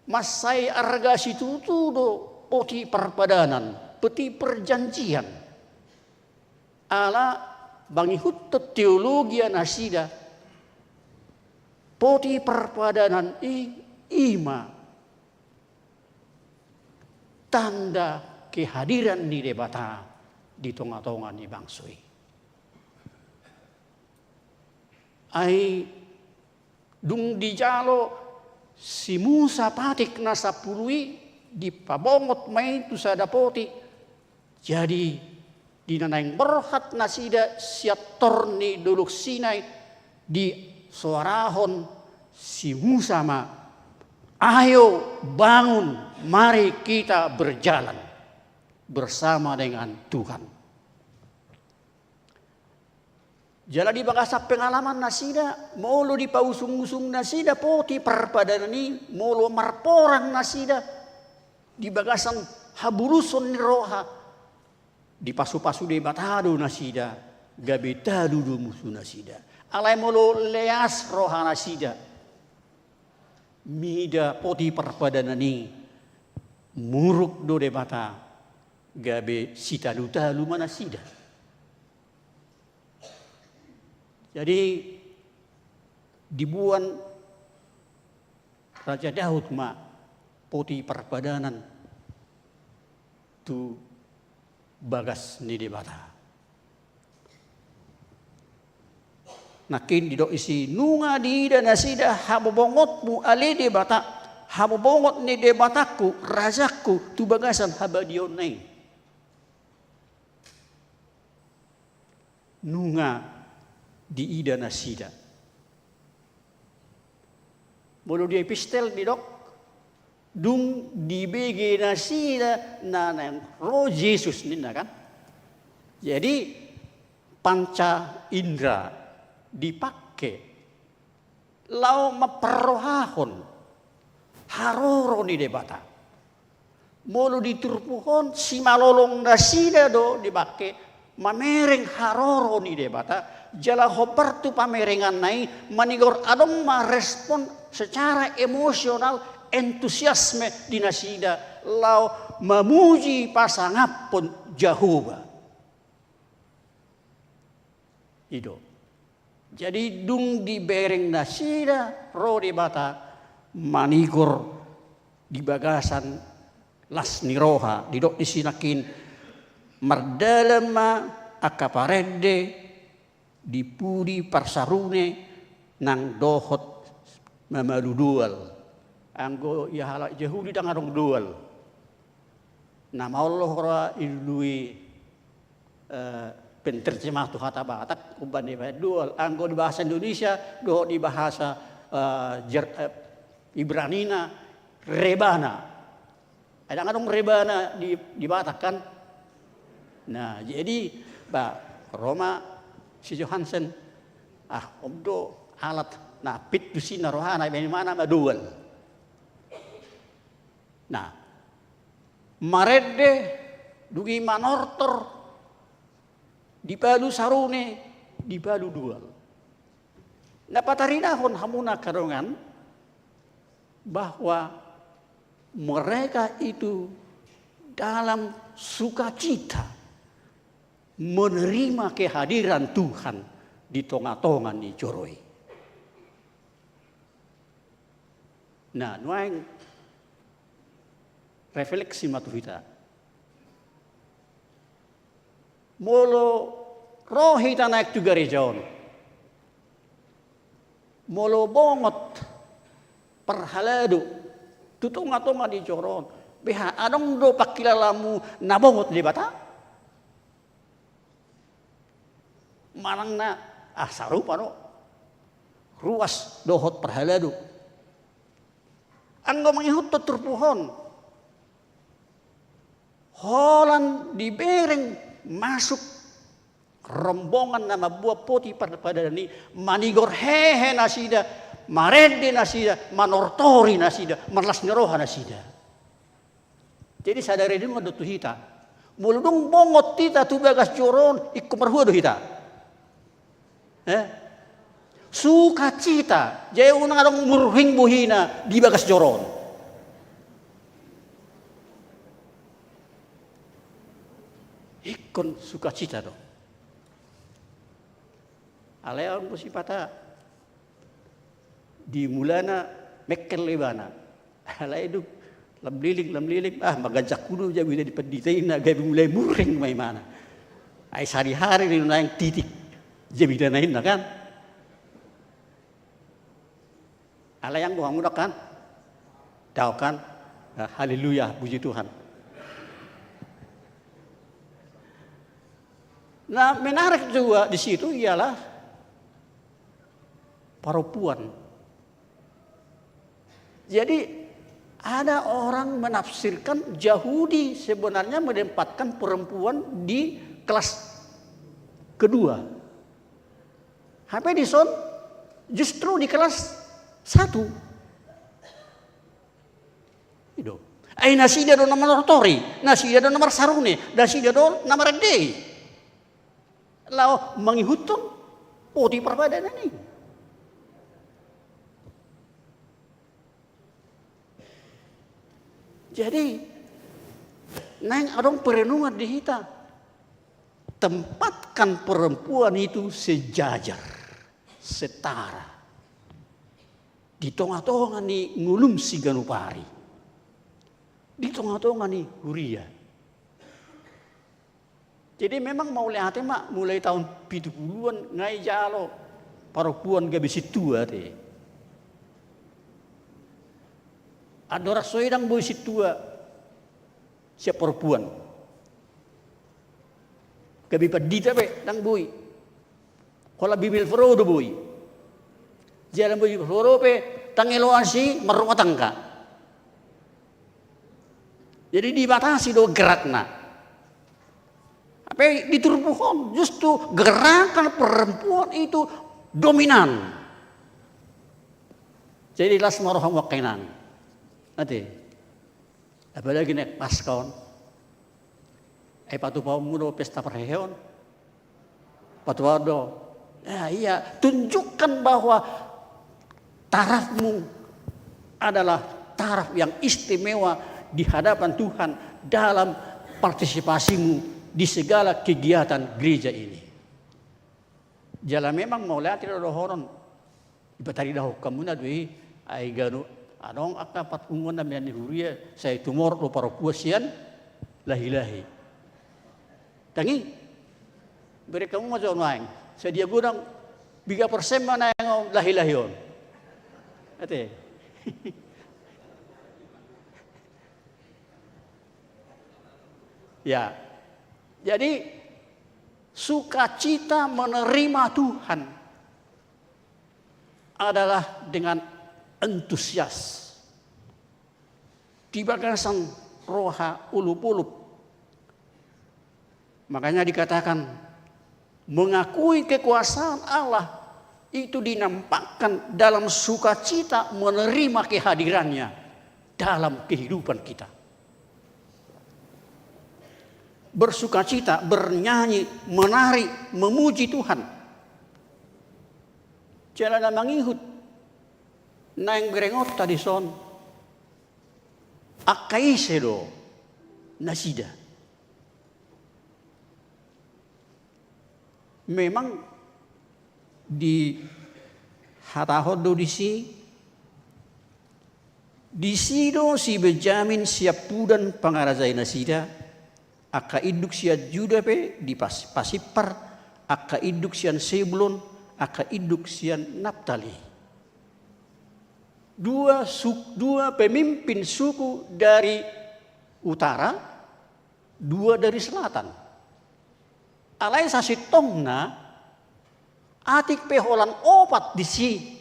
Mansai arga situtu do poti parpadanan, peti perjanjian. Ala mangihuthon teologia nasida, poti parpadanan i, i ma tanda kehadiran ni Debata di tonga-tonga ni bangso i. Ai dung dijalo si Musa patik na sampulu i, dipabongot ma i tu sada poti. Jadi di na naeng borhat nasida sian tor ni Dolok Sinai, disoarahon si Musa ma, "Ayo, bangun, mari kita berjalan bersama dengan Tuhan." Jala di bagasan pengalaman nasida, molo dipausung-usung nasida poti parpadanan i, molo marporang nasida di bagasan habulushon ni roha, dipasu-pasu Debata do nasida, gabe talu do musu nasida. Alai molo leas roha nasida mida poti parpadanan i, muruk do Debata, gabe sitalu-talu ma nasida. Jadi dibuan Raja Daud ma poti parpadanan tu bagas ni Debata. Nangkin didok disi, nunga diida nasida habobongotmu ale Debata, habobongot ni Debatangku, Rajangku, tu bagasan habadiaonna i. Nunga diida nasida. Molo di epistel didok, dung dibege nasida na naeng ro Jesus ninna kan. Jadi panca indra dipake laho mamparrohahon haroro ni Debata. Molo di turpuk on simalolong nasida do dipake mamereng haroro ni Debata, jala hombar tu pamerenganna i manigor adong ma respon secara emosional, antusiasme di nasida laho mamuji pasangaphon Jahowa. I do. Jadi dung dibereng nasida ro Debata manigor di bagasan las ni roha, didok disi nangkin, mardalan ma angka parende di pudi parsarune nang dohot mamalu doal. Anggo ia halak Jahudi ndang adong doal. Na maol do ra ilului, eh, penterjemah tu hata Batak, umbahen dibahen doal. Anggo di bahasa Indonesia dohot di bahasa, eh, Jer-, eh, Ibranina, rebana. Ai ndang adong rebana di, di Batak kan. Nah, jadi ba ro ma si Johansen, ah, on do alat na pit tusi na rohana, baen ibana ma doal. Nah, marende dung i manortor, dipalu sarune, dipalu doal. Na pataridahon hamuna angka dongan bahwa mereka itu dalam sukacita menerima kehadiran Tuhan di tongatonga ni joro i. Nah, nuaeng refleksi ma tu hita. Molo ro hita naeng tu gareja on, molo bongot parhalado tu tongatonga ni joro on, beha adong do pangkilalaanmu na bongot Debata? Manang na, ah, sarupa do ruas dohot parhalado. Anggo mangihuthon turpuk on, holan dibereng masuk rombongan na mamboan poti parpadanan i, manigor hehe nasida, marende nasida, manortori nasida, marlas ni roha nasida. Jadi sada renungan do tu hita. Molo dung bongot hita tu bagas joro on, ingkon marhua do hita? Eh? Sukacita, jadi unang adong murhing bohina di bagas joro on. Ingkon sukacita do. Alai on do sipata di mulana mengkel ibana. Alai dung lam liling, lam liling, ah, maganjang huda jamita ni pandita i, na gabe mulai murhing ma ibana. Ai sadihari do naeng titik jamitana inna kan. Alai anggo hamu dang kan? Dang kan? Nah, haleluya, puji Tuhan. Nah, menarik juga di situ ialah perempuan. Jadi, ada orang menafsirkan Yahudi sebenarnya menempatkan perempuan di kelas kedua. Hape dison justru di kelas satu. I do. Ai nasida do na manortori, nasida do na marsarune, nasida do na marende i. Laho mangihuthon poti parpadanan i. Jadi, naeng adong perenungan di hita. Tempatkan perempuan itu sejajar. setara di tongatonga ni ngolum siganup ari, di tongatonga ni huria. Jadi memang mauliate ma mulai taon pitu puluan nga dijalo parompuan gabe sintua te. Andorang so i ndang boi sintua sian parompuan. Gabe pandita pe ndang boi. Holan Bibelvrouw do boi. Jala Bibelvrouw pe tangeloan si marrumah tangga. Jadi dibatasi do gerakna. Tapi di turpuk on justru gerakan perempuan itu dominan. Jadi las ma rohamu angka inang. Ate. Apalagi naeng Paska on. Ai patupaonmu do pesta parheheon. Patupaon do. Ya, iya, tunjukkan bahwa tarafmu adalah taraf yang istimewa di hadapan Tuhan dalam partisipasimu di segala kegiatan gereja ini. Jala memang mauliate do dohonon. Dipataridahon hamuna do i, ai ganup adong angka parpunguan na mian ni huria, sai tumorop do parompuan sian lahilahi. Tangi, bereng hamu ma jo nuaeng, sadia godang piga persen ma naeng lahilahi on. Ate. Ya. Jadi sukacita menerima Tuhan adalah dengan antusias, di bagasan roha olopolop. Makanya dikatakan, mengakui kekuasaan Allah itu dinampakkan dalam sukacita menerima kehadirannya dalam kehidupan kita. Bersukacita, bernyanyi, menari, memuji Tuhan. Jala na mangihut naeng berengonta dison, angka ise do nasida? Memang dihatahon do disi, disi do si Benjamin siampudan pangarajai nasida, angka induk sian Juda pe di pas-, pasimpar, angka induk sian Sebulon, angka induk sian Naptali. Dua su-, dua pemimpin suku dari utara, dua dari selatan. Alai sasintongna, atik pe holan opat disi,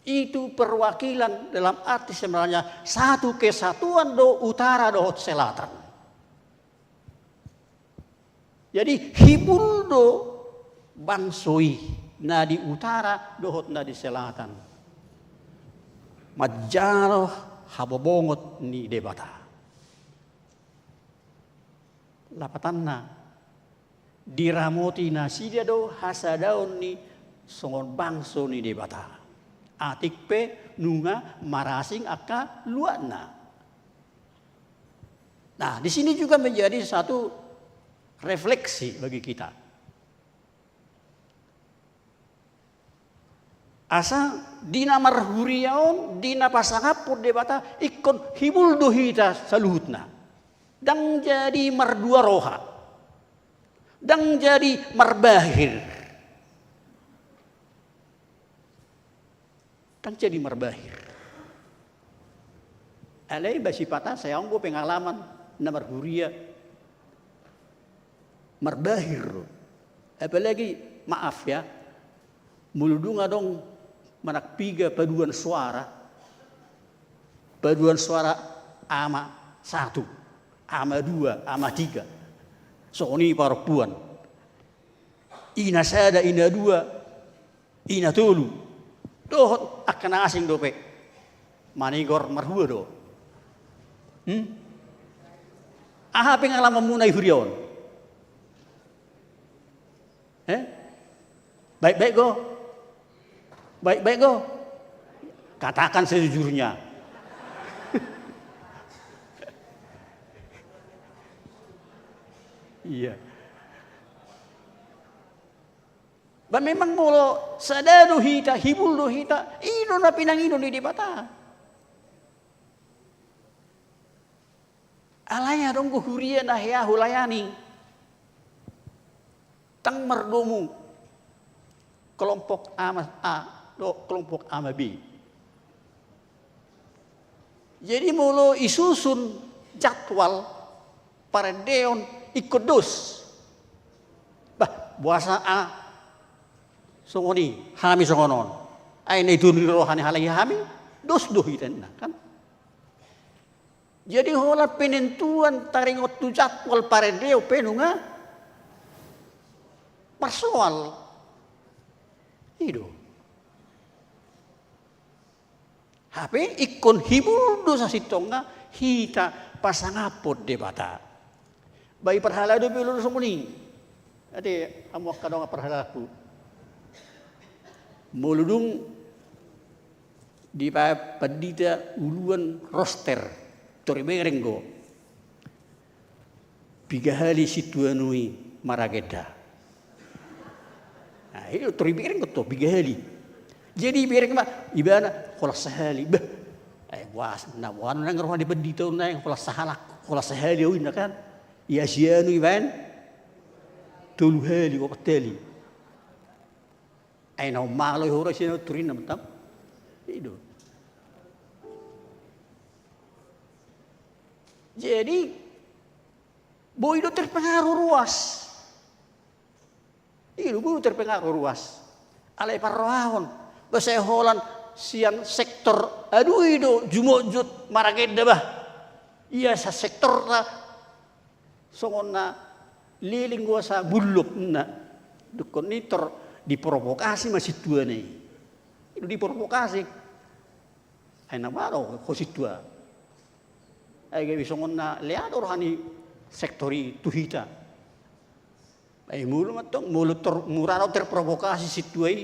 itu perwakilan dalam arti sebenarnya satu kesatuan do utara dohot selatan. Jadi hibul do bangso i na di utara dohot na di selatan manjalo habobongot ni Debata. Lapatanna, diramoti nasida do hasadaon ni songon bangso ni Debata. Atik pe nunga marasing angka luatna. Nah, di sini juga menjadi satu refleksi bagi kita. Asa di na marhuria on, di na pasangaphon Debata, ingkon hibul do hita saluhutna. Ndang jadi mardua roha. Ndang jadi marbahir. Ndang jadi marbahir. Alai ba sipata sai adong do pengalaman na marhuria marbahir do. Apalagi, maaf ya, molo dung adong manang piga paduan suara, paduan suara ama satu, ama dua, ama tiga, songon i parompuan, ina sada, ina dua, ina tolu, dohot angka na asing dope, manigor marhua do. Hmm? Aha pengalamanmuna di huria on? Eh? Baik-baik do? Baik-baik do? Katakan sejujurnya. Iya. Memang molo sada do hita, hibul do hita, i do na pinangido ni Debata. Alai adong do huria na hea hulayani. Ndang mardomu kelompok A ma A dohot kelompok A ma B. Jadi molo isusun jadwal parendeon ingkon dos. Bah, boasa A songon i, hami songon on. Ai na i do ni roha ni halak i hami, dos do hita ninna, kan? Jadi holan penentuan taringot tu jadwal parendeon pe nunga marsoal. I do. Hape ingkon hibul do sasintongna hita pasangaphon Debata. Ba i parhalado pe olo do songon i. Ate, hamu angka dongan parhaladangku. Molo dung dipasahat pandita uluan roster, tor dibereng do. Piga hali sintua nami maragenda. Nah, i do tor dibereng do, piga hali. Jadi dibereng ma ibana holan sahali. Bah. Eh, boasa, na boha nunga roha ni pandita on naeng holan sahalak, holan sahali au ninna, kan. Ia sianu ibaen tolu hali, opat hali. Ai na malo i hora sianu turinna mantap. I do. Jadi boi do terpengaruh ruas. I do, boi do terpengaruh ruas. Alai parrohahon, ba sai holan sian sektor A dua i do jumotjut maragenda bah. Ia sa sektorta songon na leleng boasa bullok ninna. Dungkon i tor diprovokasi ma sintua na i. I do diprovokasi. Ai na baru ho sintua. Ai gabe songon na lea do roha ni sektor i tu hita. Ai molo mantong, molo tor mura do terprovokasi sintua i,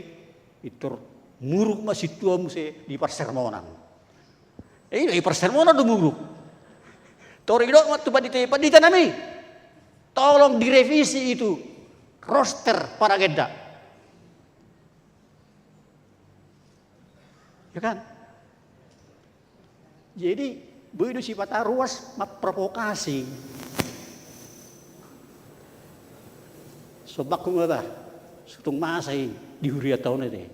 i tor muruk ma sintua muse di parsermonan. I do i parsermonan do muruk. Tor didok ma tu pandita i, pandita nami, tolong direvisi itu roster paragenda. Ya kan? Jadi boi do sipata ruas memprovokasi. Somba ku ma bah, so tung masa i di huriata on ate.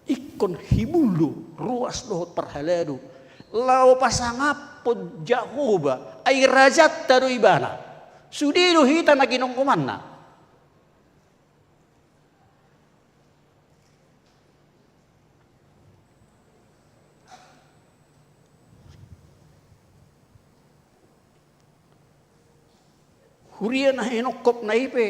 Ingkon hibul do ruas dohot parhalado laho pasangaphon Jahowa, ai rajanta do ibana. Sude do hita na ginonggomanna. Huria na hinophopna i pe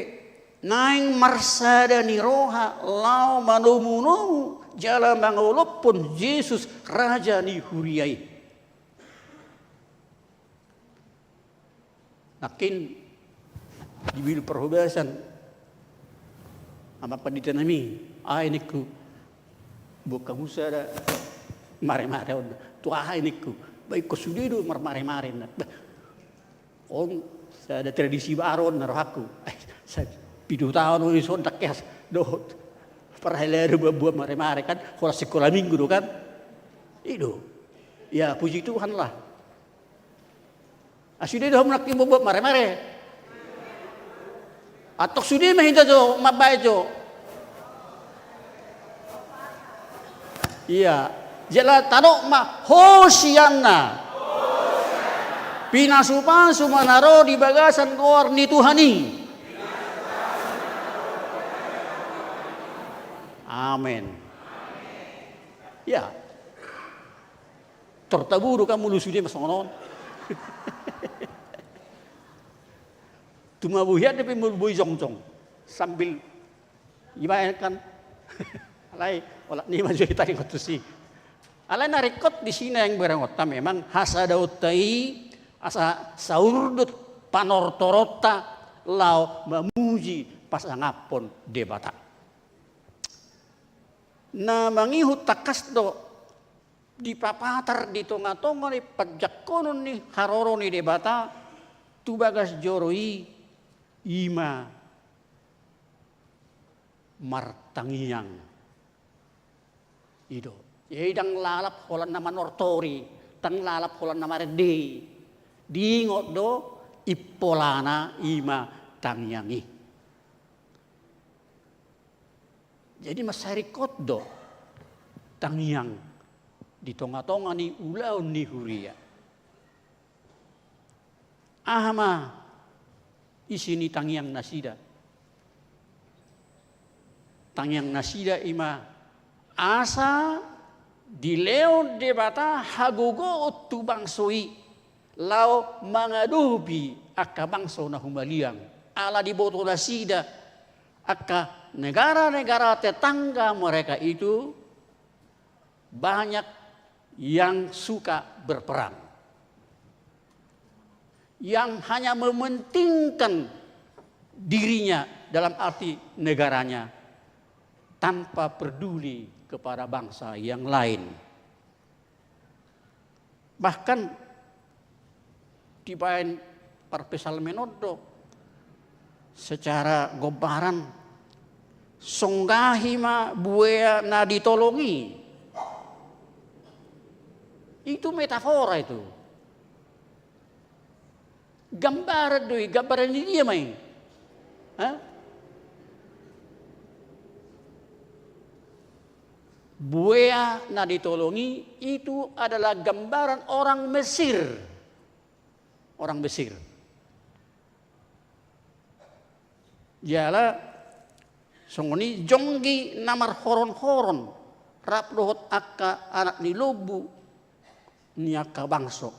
naeng marsada ni roha laho manomunomu jala mangolophon Jesus Raja ni huria i. Nangkin di Bidul Parhobasan, amang pandita nami, aha ningku, buat hamu sada maremare on, tu aha ningku, ba ingkon sude do marmaremare ninna. Bah, on sada tradisi baru on na rohangku. Eh, sa-, pitu taon on dison ndang keas dohot parhalado buat, buat maremare kan, holan sikola minggu do kan. I do. Ya, puji Tuhan lah. Ah, sude do hamu nangkin mambuat maremare. Antong sude ma hita jo mambaen jo. Ia, jala tadok ma Hosianna. Pinasupasu ma na ro di bagasan goar ni Tuhan i. Amen. Ia. Tor tabo do kan molo sude ma songon on. Tumabo hian dope molo boi jongjong sambil ibaen kan. Alai olat ni ma jo hita ringkot tusi. Alai na ringkot disi naeng berengonta memang hasadaonta i asa saurdot panortoronta laho mamuji pasangaphon Debata. Na mangihut tangkas do dipapatar di tongatonga ni panjangkonon ni haroro ni Debata tu bagas joro i, i ma martangiang. I do. Jadi ndang lalap holan na manortori, ndang lalap holan na marende. Diingot do impolana i ma tangiang i. Jadi mansai ringkot do tangiang di tongatonga ni ulaon ni huria. Aha ma isi ni tangiang nasida? Tangiang nasida i ma asa dilehon Debata hagogoon tu bangso i laho mangadopi angka bangso na humaliang. Ala diboto nasida angka negara-negara tetangga mereka itu banyak yang suka berperang, yang hanya mementingkan dirinya, dalam arti negaranya, tanpa peduli kepada bangsa yang lain. Bahkan dibaen parpsalmen on do secara gombaran, songgahi ma buea na ditolong i. Itu metafora itu. Gambaran do i, gambaran ni dia ma i. Hah? Buea na ditolong i itu adalah gambaran orang Mesir. Orang Mesir. Jala songon i jonggi na marhoronhoron rap dohot angka anak ni lombu ni angka bangso.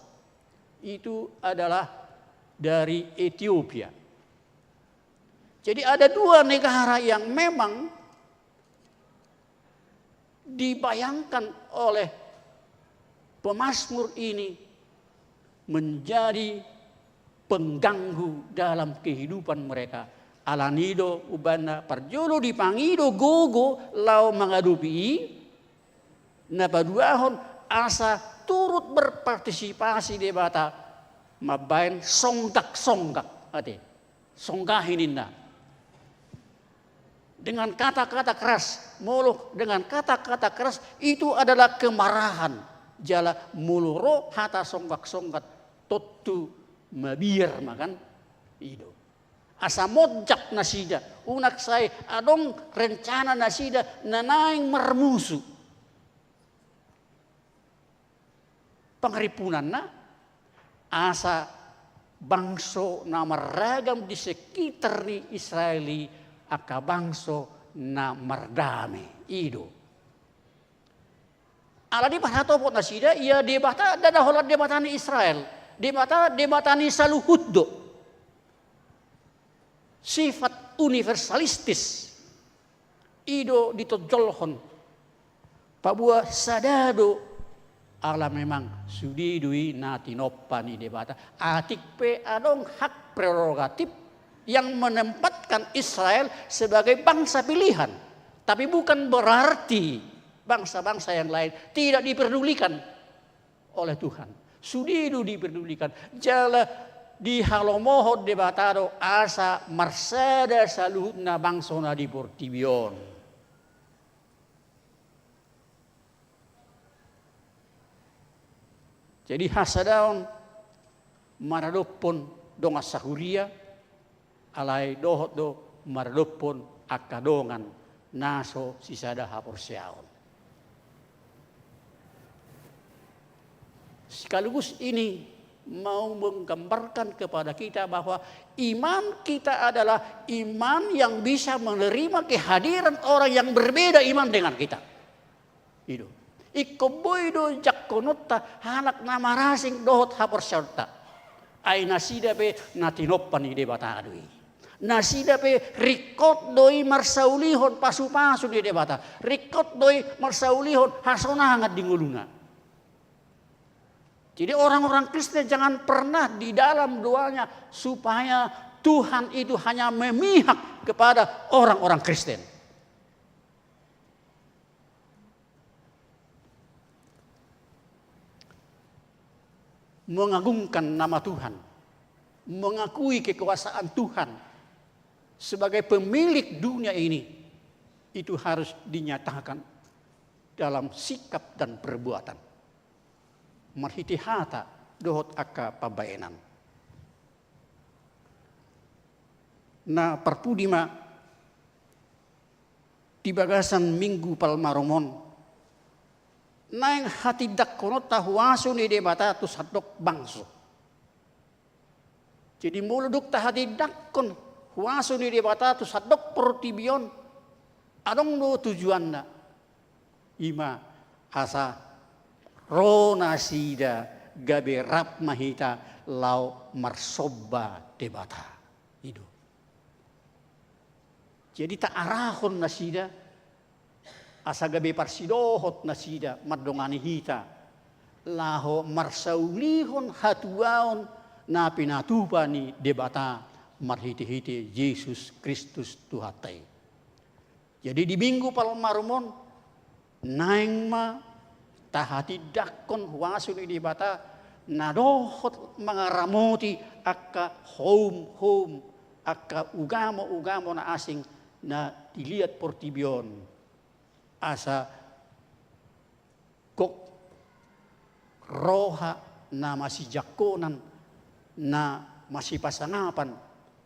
Itu adalah dari Etiopia. Jadi ada dua negara yang memang dibayangkan oleh pemazmur ini menjadi pengganggu dalam kehidupan mereka. Alani do umbahen na parjolo dipangido gogo laho mangadopi i, na paduahon asa turut berpartisipasi Debata mambaen songgaksonggak, ate. Songgahi ninna. Dengan kata-kata keras, molo dengan kata-kata keras itu adalah kemarahan. Jala molo ro hata songgaksonggak tontu mabiar ma kan? I do. Asa monjak nasida, unang sai adong rencana nasida na naeng marmusu. Pangarimpunanna, asa bangso na marragam di sekitar ni Israel i angka bangso na mardame. I do. Alani parhatopot nasida, ia Debata ndada holan Debata ni Israel. Debata, Debata ni saluhut do. Sifat universalistis. I do ditonjolhon. Paboa sada do, ala memang sude do i na tinompa ni Debata. Atik pe adong hak prerogatif yang menempatkan Israel sebagai bangsa pilihan. Tapi bukan berarti bangsa-bangsa yang lain tidak diperdulikan oleh Tuhan. Sude do diperdulikan. Jala dihalomohon Debata do asa marsada saluhutna bangso na di portibi on. Jadi hasadaon maradophon dongan sahuria, alai dohot do maradophon angka dongan na so sisada haporseaon. Sekaligus ini mau menggambarkan kepada kita bahwa iman kita adalah iman yang bisa menerima kehadiran orang yang berbeda iman dengan kita. I do. Ingkon boi do jangkononta halak na marasing dohot haporseaonta. Ai nasida pe na tinompa ni Debata do i. Nasida pe ringkot do i marsaulihon pasupasu ni Debata. Ringkot do i marsaulihon hasonangan di ngoluna. Jadi orang-orang Kristen jangan pernah di dalam doanya supaya Tuhan itu hanya memihak kepada orang-orang Kristen. Mengagungkan nama Tuhan, mengakui kekuasaan Tuhan sebagai pemilik dunia ini, Itu harus dinyatakan dalam sikap dan perbuatan, marhite hata dohot angka pambaenan. Na parpudi ma di bagasan Minggu Palmarum on, naeng hatindangkononta huaso ni Debata tu sandok bangso. Jadi molo dung tahatindangkon huaso ni Debata tu sandok portibi on, adong do tujuanna. Ima asa ro nasida gabe rap ma hita laho marsomba Debata. I do. Jadi taarahon nasida asa gabe parsidohot nasida mandongani hita laho marsaulihon hatuaon na pinatupa ni Debata marhitehite Jesus Kristus Tuhanta i. Jadi di Minggu Palmarum on naeng ma tahatindangkon huaso ni Debata na dohot mangaramoti angka houm-houm, angka ugamo-ugamo na asing na di liat portibi on. Asa gok roha na masijangkonan, na masipasangapan,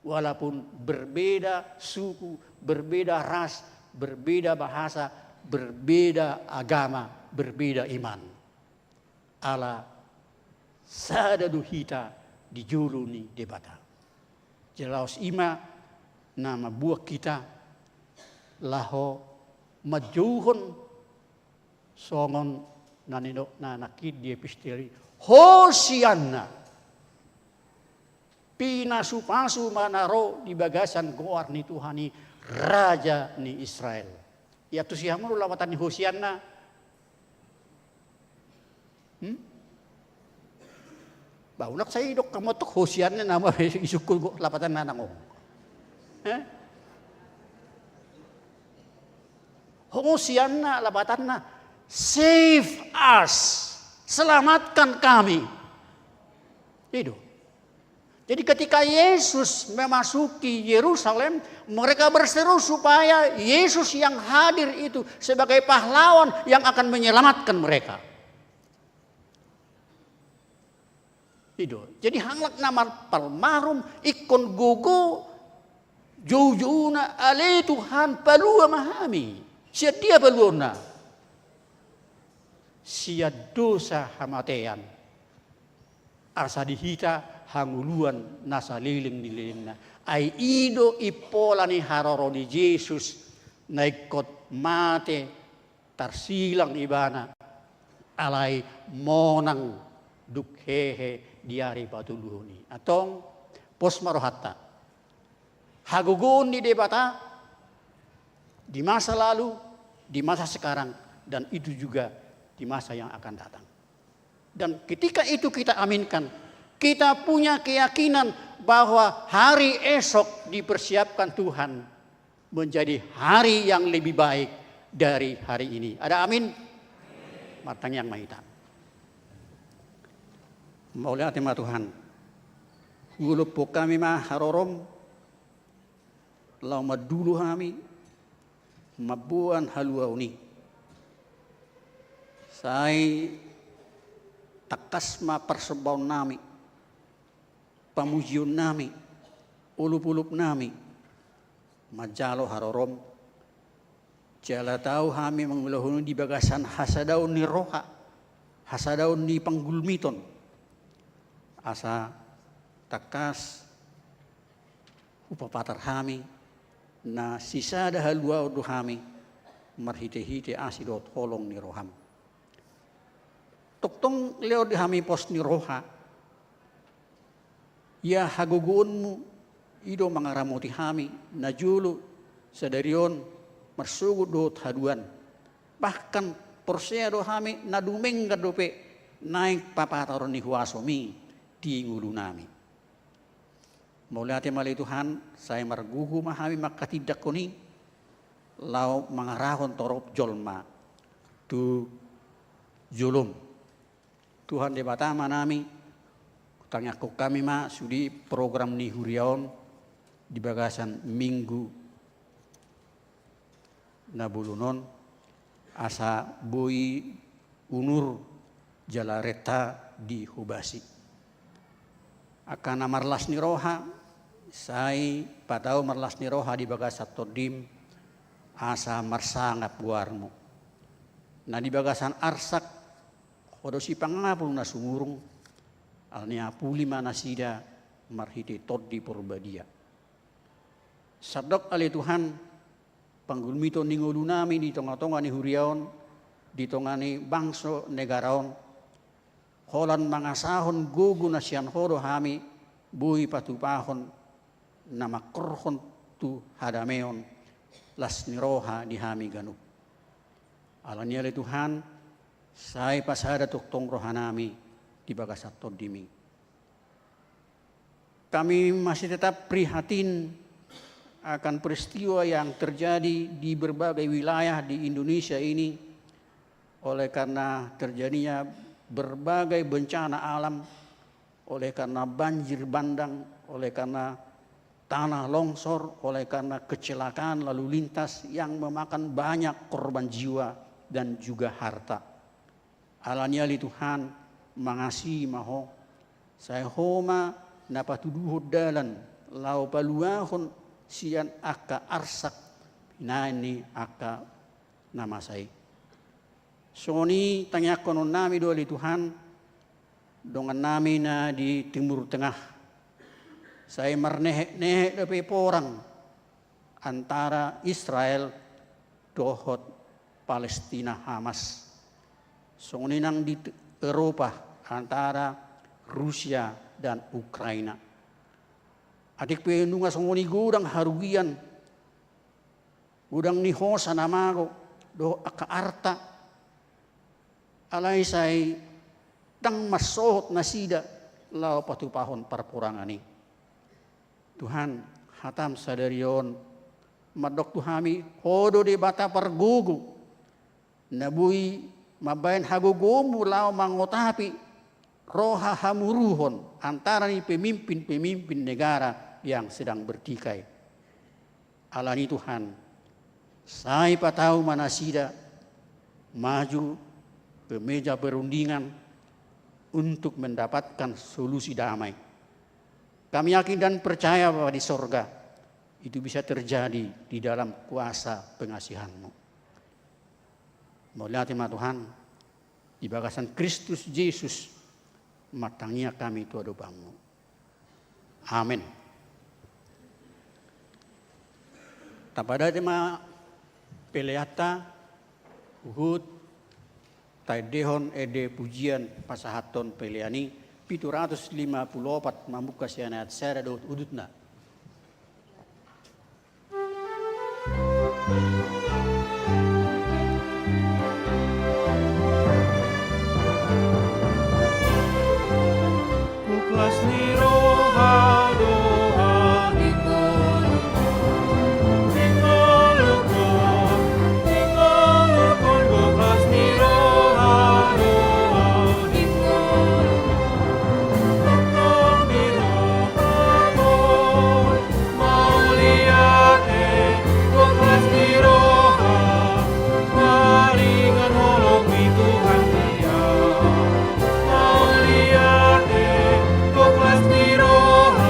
walaupun berbeda suku, berbeda ras, berbeda bahasa, berbeda agama, berbeda iman. Ala sada do hita di jolo ni Debata. Jadi laos ima na mambuat hita laho manjouhon songon na ninna nangkin di epistel i, Hosianna. Pinasupasu ma na ro di bagasan goar ni Tuhan i, Raja ni Israel. Iantusi hamu do lapatan ni Hosianna? Hmm? Ba unang sai didok hamu antong Hosianna nama isungkun gok lapatanna nang on. Eh? Hosianna lapatanna, save us, selamatkan kami. I do. Jadi ketika Yesus memasuki Yerusalem, mereka berseru supaya Yesus yang hadir itu sebagai pahlawan yang akan menyelamatkan mereka. I do. Jadi halak na marpalmarum ingkon gogo, joujouna, ale Tuhan, palua ma hami. Sian dia paluaonna? Sian dosa hamatean. Asa di hita hangoluan na saleleng ni lelengna. Ai i do impola ni haroro ni Jesus na ingkon mate tarsilang ibana, alai monang dung hehe di ari patoluhon i. Antong, pos ma rohanta. Hagogoon ni Debata di masa lalu, di masa sekarang, dan itu juga di masa yang akan datang. Dan ketika itu kita aminkan, kita punya keyakinan bahwa hari esok dipersiapkan Tuhan menjadi hari yang lebih baik dari hari ini. Ada amin? Martangiang ma hita. Mauliate ma Tuhan. Hulompok hami ma harorom, laho mandulu hami mamboan haluaon i. Sai tangkas ma parsombaon nami, pamujion nami, olop-olop nami manjalo harorom. Jala tau hami mangulahon i di bagasan hasadaon ni roha, hasadaon ni panggulmiton. Asa tangkas hupapatar hami, na sisada haluaon do hami, marhite-hite asi dohot holong ni roham. Tongtong lehonon di hami pos ni roha. Ia hagogoonmu i do mangaramoti hami, na jolo sadari on marsogot dohot haduan. Bahkan porsea do hami na dumenggan dope naeng papataron ni huasomi di ngolunami. Mauliate ma ale Tuhan, sai margogo ma hami mangkatindangkon i, laho mangarahon torop jolma tu jolom. Tuhan Debata Amanami, hutangiangkon hami ma sude program ni huria on di bagasan Minggu na bolon on, asa boi unur jala renta dihobasi. Angka na marlas ni roha, sai patau marlas ni roha di bagasan tondim, asa marsangap goarmu. Na di bagasan arsak, ho do sipangapul na sumurung, alani i apuli ma nasida marhite Tondi Porbadia. Sandok ale Tuhan, panggulmiton ni ngolunami di tongatonga ni huria on, di tonga ni bangso negara on, holan mangasahon gogo na sian ho do hami, boi patupahon na mangkorhon tu hadameon, las ni roha di hami ganup. Alani i ale Tuhan, sai pasada tongtong rohanami di bagasan tondim i. Kami masih tetap prihatin akan peristiwa yang terjadi di berbagai wilayah di Indonesia ini, oleh karena terjadinya berbagai bencana alam, oleh karena banjir bandang, oleh karena tanah longsor, oleh karena kecelakaan lalu lintas yang memakan banyak korban jiwa dan juga harta. Alani i ale Tuhan, mangasi ma ho, sai ho ma na patuduhon dalan laho paluahon sian angka arsak, binahen ni angka na masa i. Songon i tangiangkononnami do ale Tuhan, dongannami na di Timur Tengah, sai marnehetnehet dope porang antara Israel dohot Palestina Hamas. Songon i nang di Eropa antara Rusia dan Ukraina. Atik pe nunga songon i godang harugian, godang ni hosa na mago dohot angka arta, alai sai ndang marsohot nasida laho patupahon parporangan i. Tuhan, hatam sadari on mandok tu hami, ho do Debata pargogo, na boi mambahen hagogoonmu laho mangotapi roha hamuruhon antara ni pemimpin-pemimpin negara yang sedang bertikai. Alani i Tuhan, sai patau ma nasida maju ke meja perundingan untuk mendapatkan solusi damai. Kami yakin dan percaya, Bapa di sorga, itu bisa terjadi di dalam kuasa pengasihan-Mu. Mauliate ma Tuhan, di bagasan Kristus Jesus, martangiang hami tu adopan-Mu. Amen. Tapadati ma peleanta, huhut taendehon ende pujian pasahathon pelean i, pitu ratus lima pulu opat, mamungka sian ayat sada dohot udutna. Mauliate, gok las ni roha, maringan holong ni Tuhan Dia. Mauliate, gok las ni roha,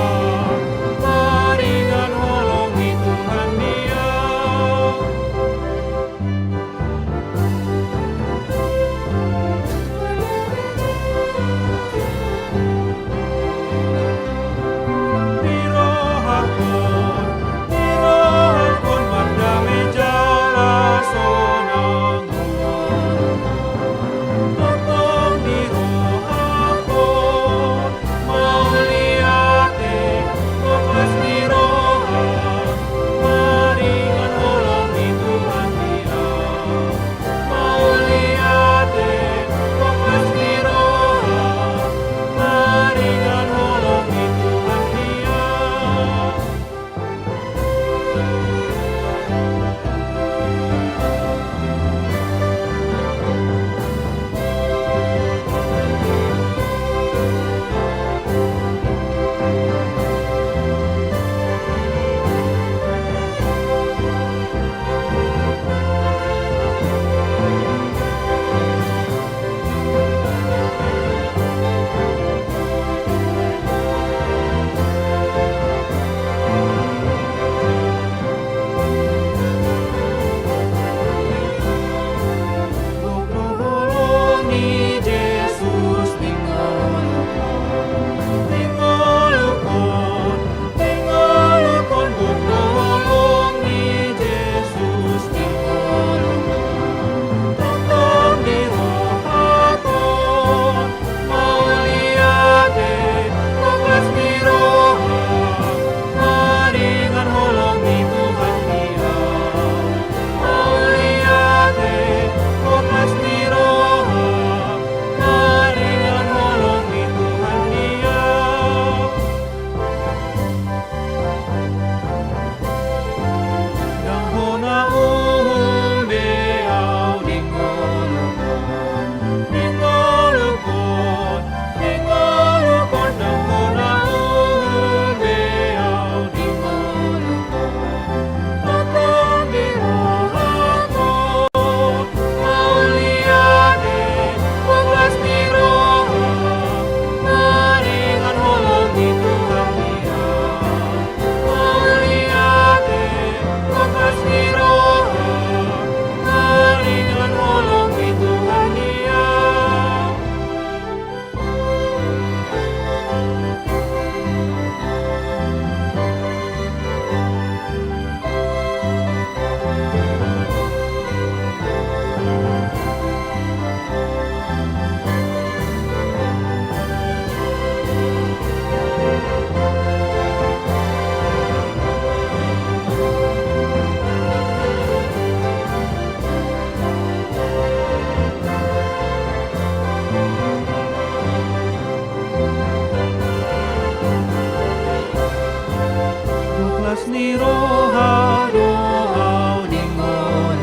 Las ni roha do au di ngolungkon,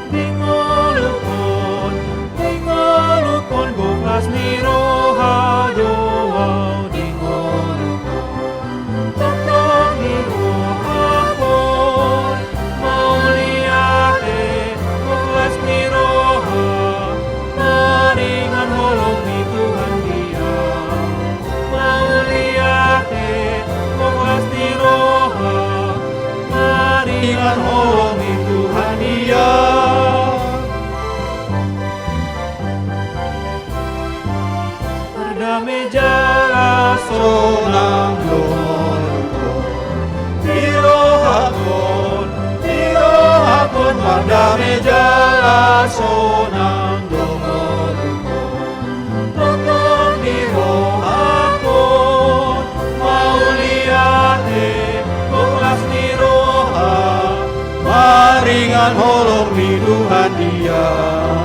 di ngolungkon, di ngolungkon, gok las ni roha do au di ngolungkon. Tongtong di rohangkon mauliate, gok las ni roha, maringan holong ni Tuhan di au. Mauliate, gok las ni roha, maringan holong ni Tuhan di au. Mardame jala sonang do ngolungkon, di rohangkon, di rohangkon, mardame jala sonang do ngolungkon. Tongtong di rohangkon mauliate, gok las ni roha, maringan holong ni Tuhan di au.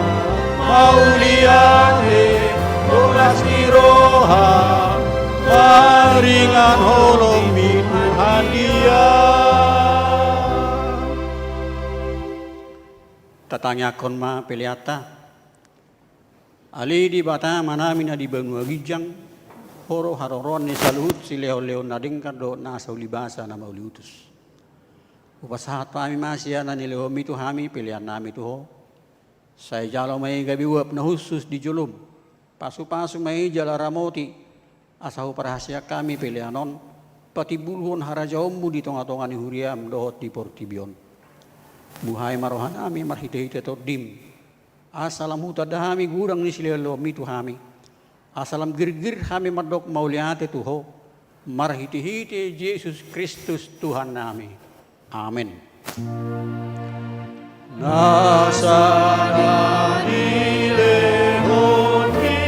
Mauliate, gok las ni roha, maringan holong ni Tuhan di au. Tatangiangkon ma peleanta. Ale Debata Amanami na di banua ginjang, Ho do haroroan ni saluhut silehonlehon na denggan dohot na asa ulibasa na mauliutus. Hupasahat hami ma sian na nilehonMi tu hami peleannami tu Ho. Sai jalo ma i gabe uap na hushus di jolom. Pasupasu ma i jala ramoti, asa huparhaseang hami pelean on patimbulhon harajaonMu di tongatonga ni huriaM dohot di portibi on. Buhai ma rohanami marhitehite TondiM, asa lam hutanda hami godang ni silehonlehonMi tu hami, asa lam girgir hami mandok mauliate tu Ho, marhitehite Jesus Kristus Tuhannami. Amen. Na sada nilehonMi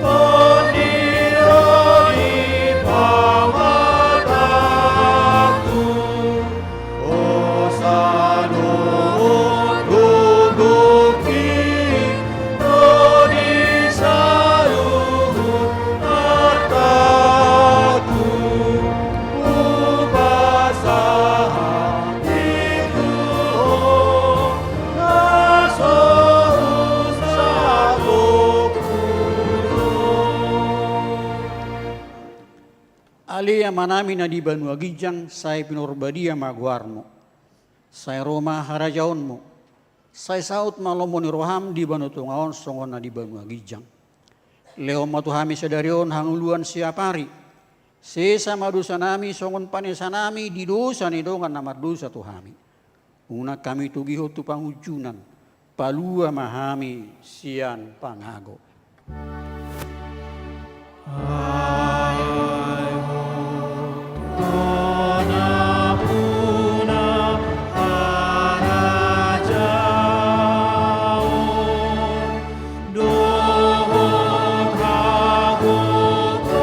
Tondi do di pamatangku, hosa dohot gogongki do di saluhut artaku. Hupasahat i tu Ho, na so husatongku do. Ale Amanami na di banua ginjang, sai pinarbadia ma goarMu. Sai ro ma harajaonMu. Sai saut ma lomo ni rohaM di banua tonga on songon na di banua ginjang. Lehon ma tu hami sadari on hangoluan siapari. Sesa ma dosanami songon panesanami di dosa ni dongan na mardosa tu hami. Unang hami togihon tu pangunjunan, palua ma hami sian pangago. Ai Ho do nampuna harajaon dohot hagogoon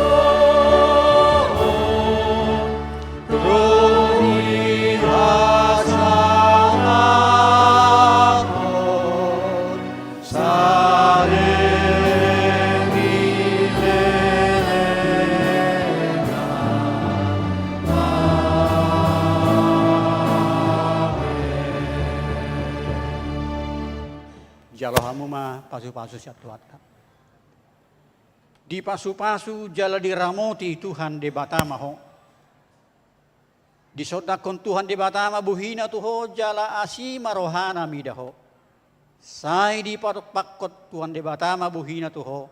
ro di hasangapon saleleng ni lelengna. Amen. Jalo hamu ma pasupasu sian Tuhanta. Dipasupasu jala diramoti Tuhan Debata ma ho. Disondangkon Tuhan Debata ma bohina tu ho jala asi ma rohana mida ho. Sai dipatumpakkon Tuhan Debata ma bohina tu ho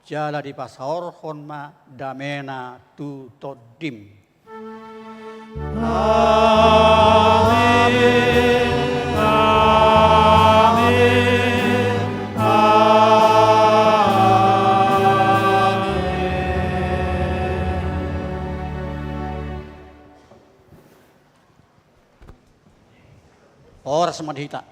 jala dipasaorhon ma damena tu tondim. Amen. Amen. Amen. Horas ma di hita.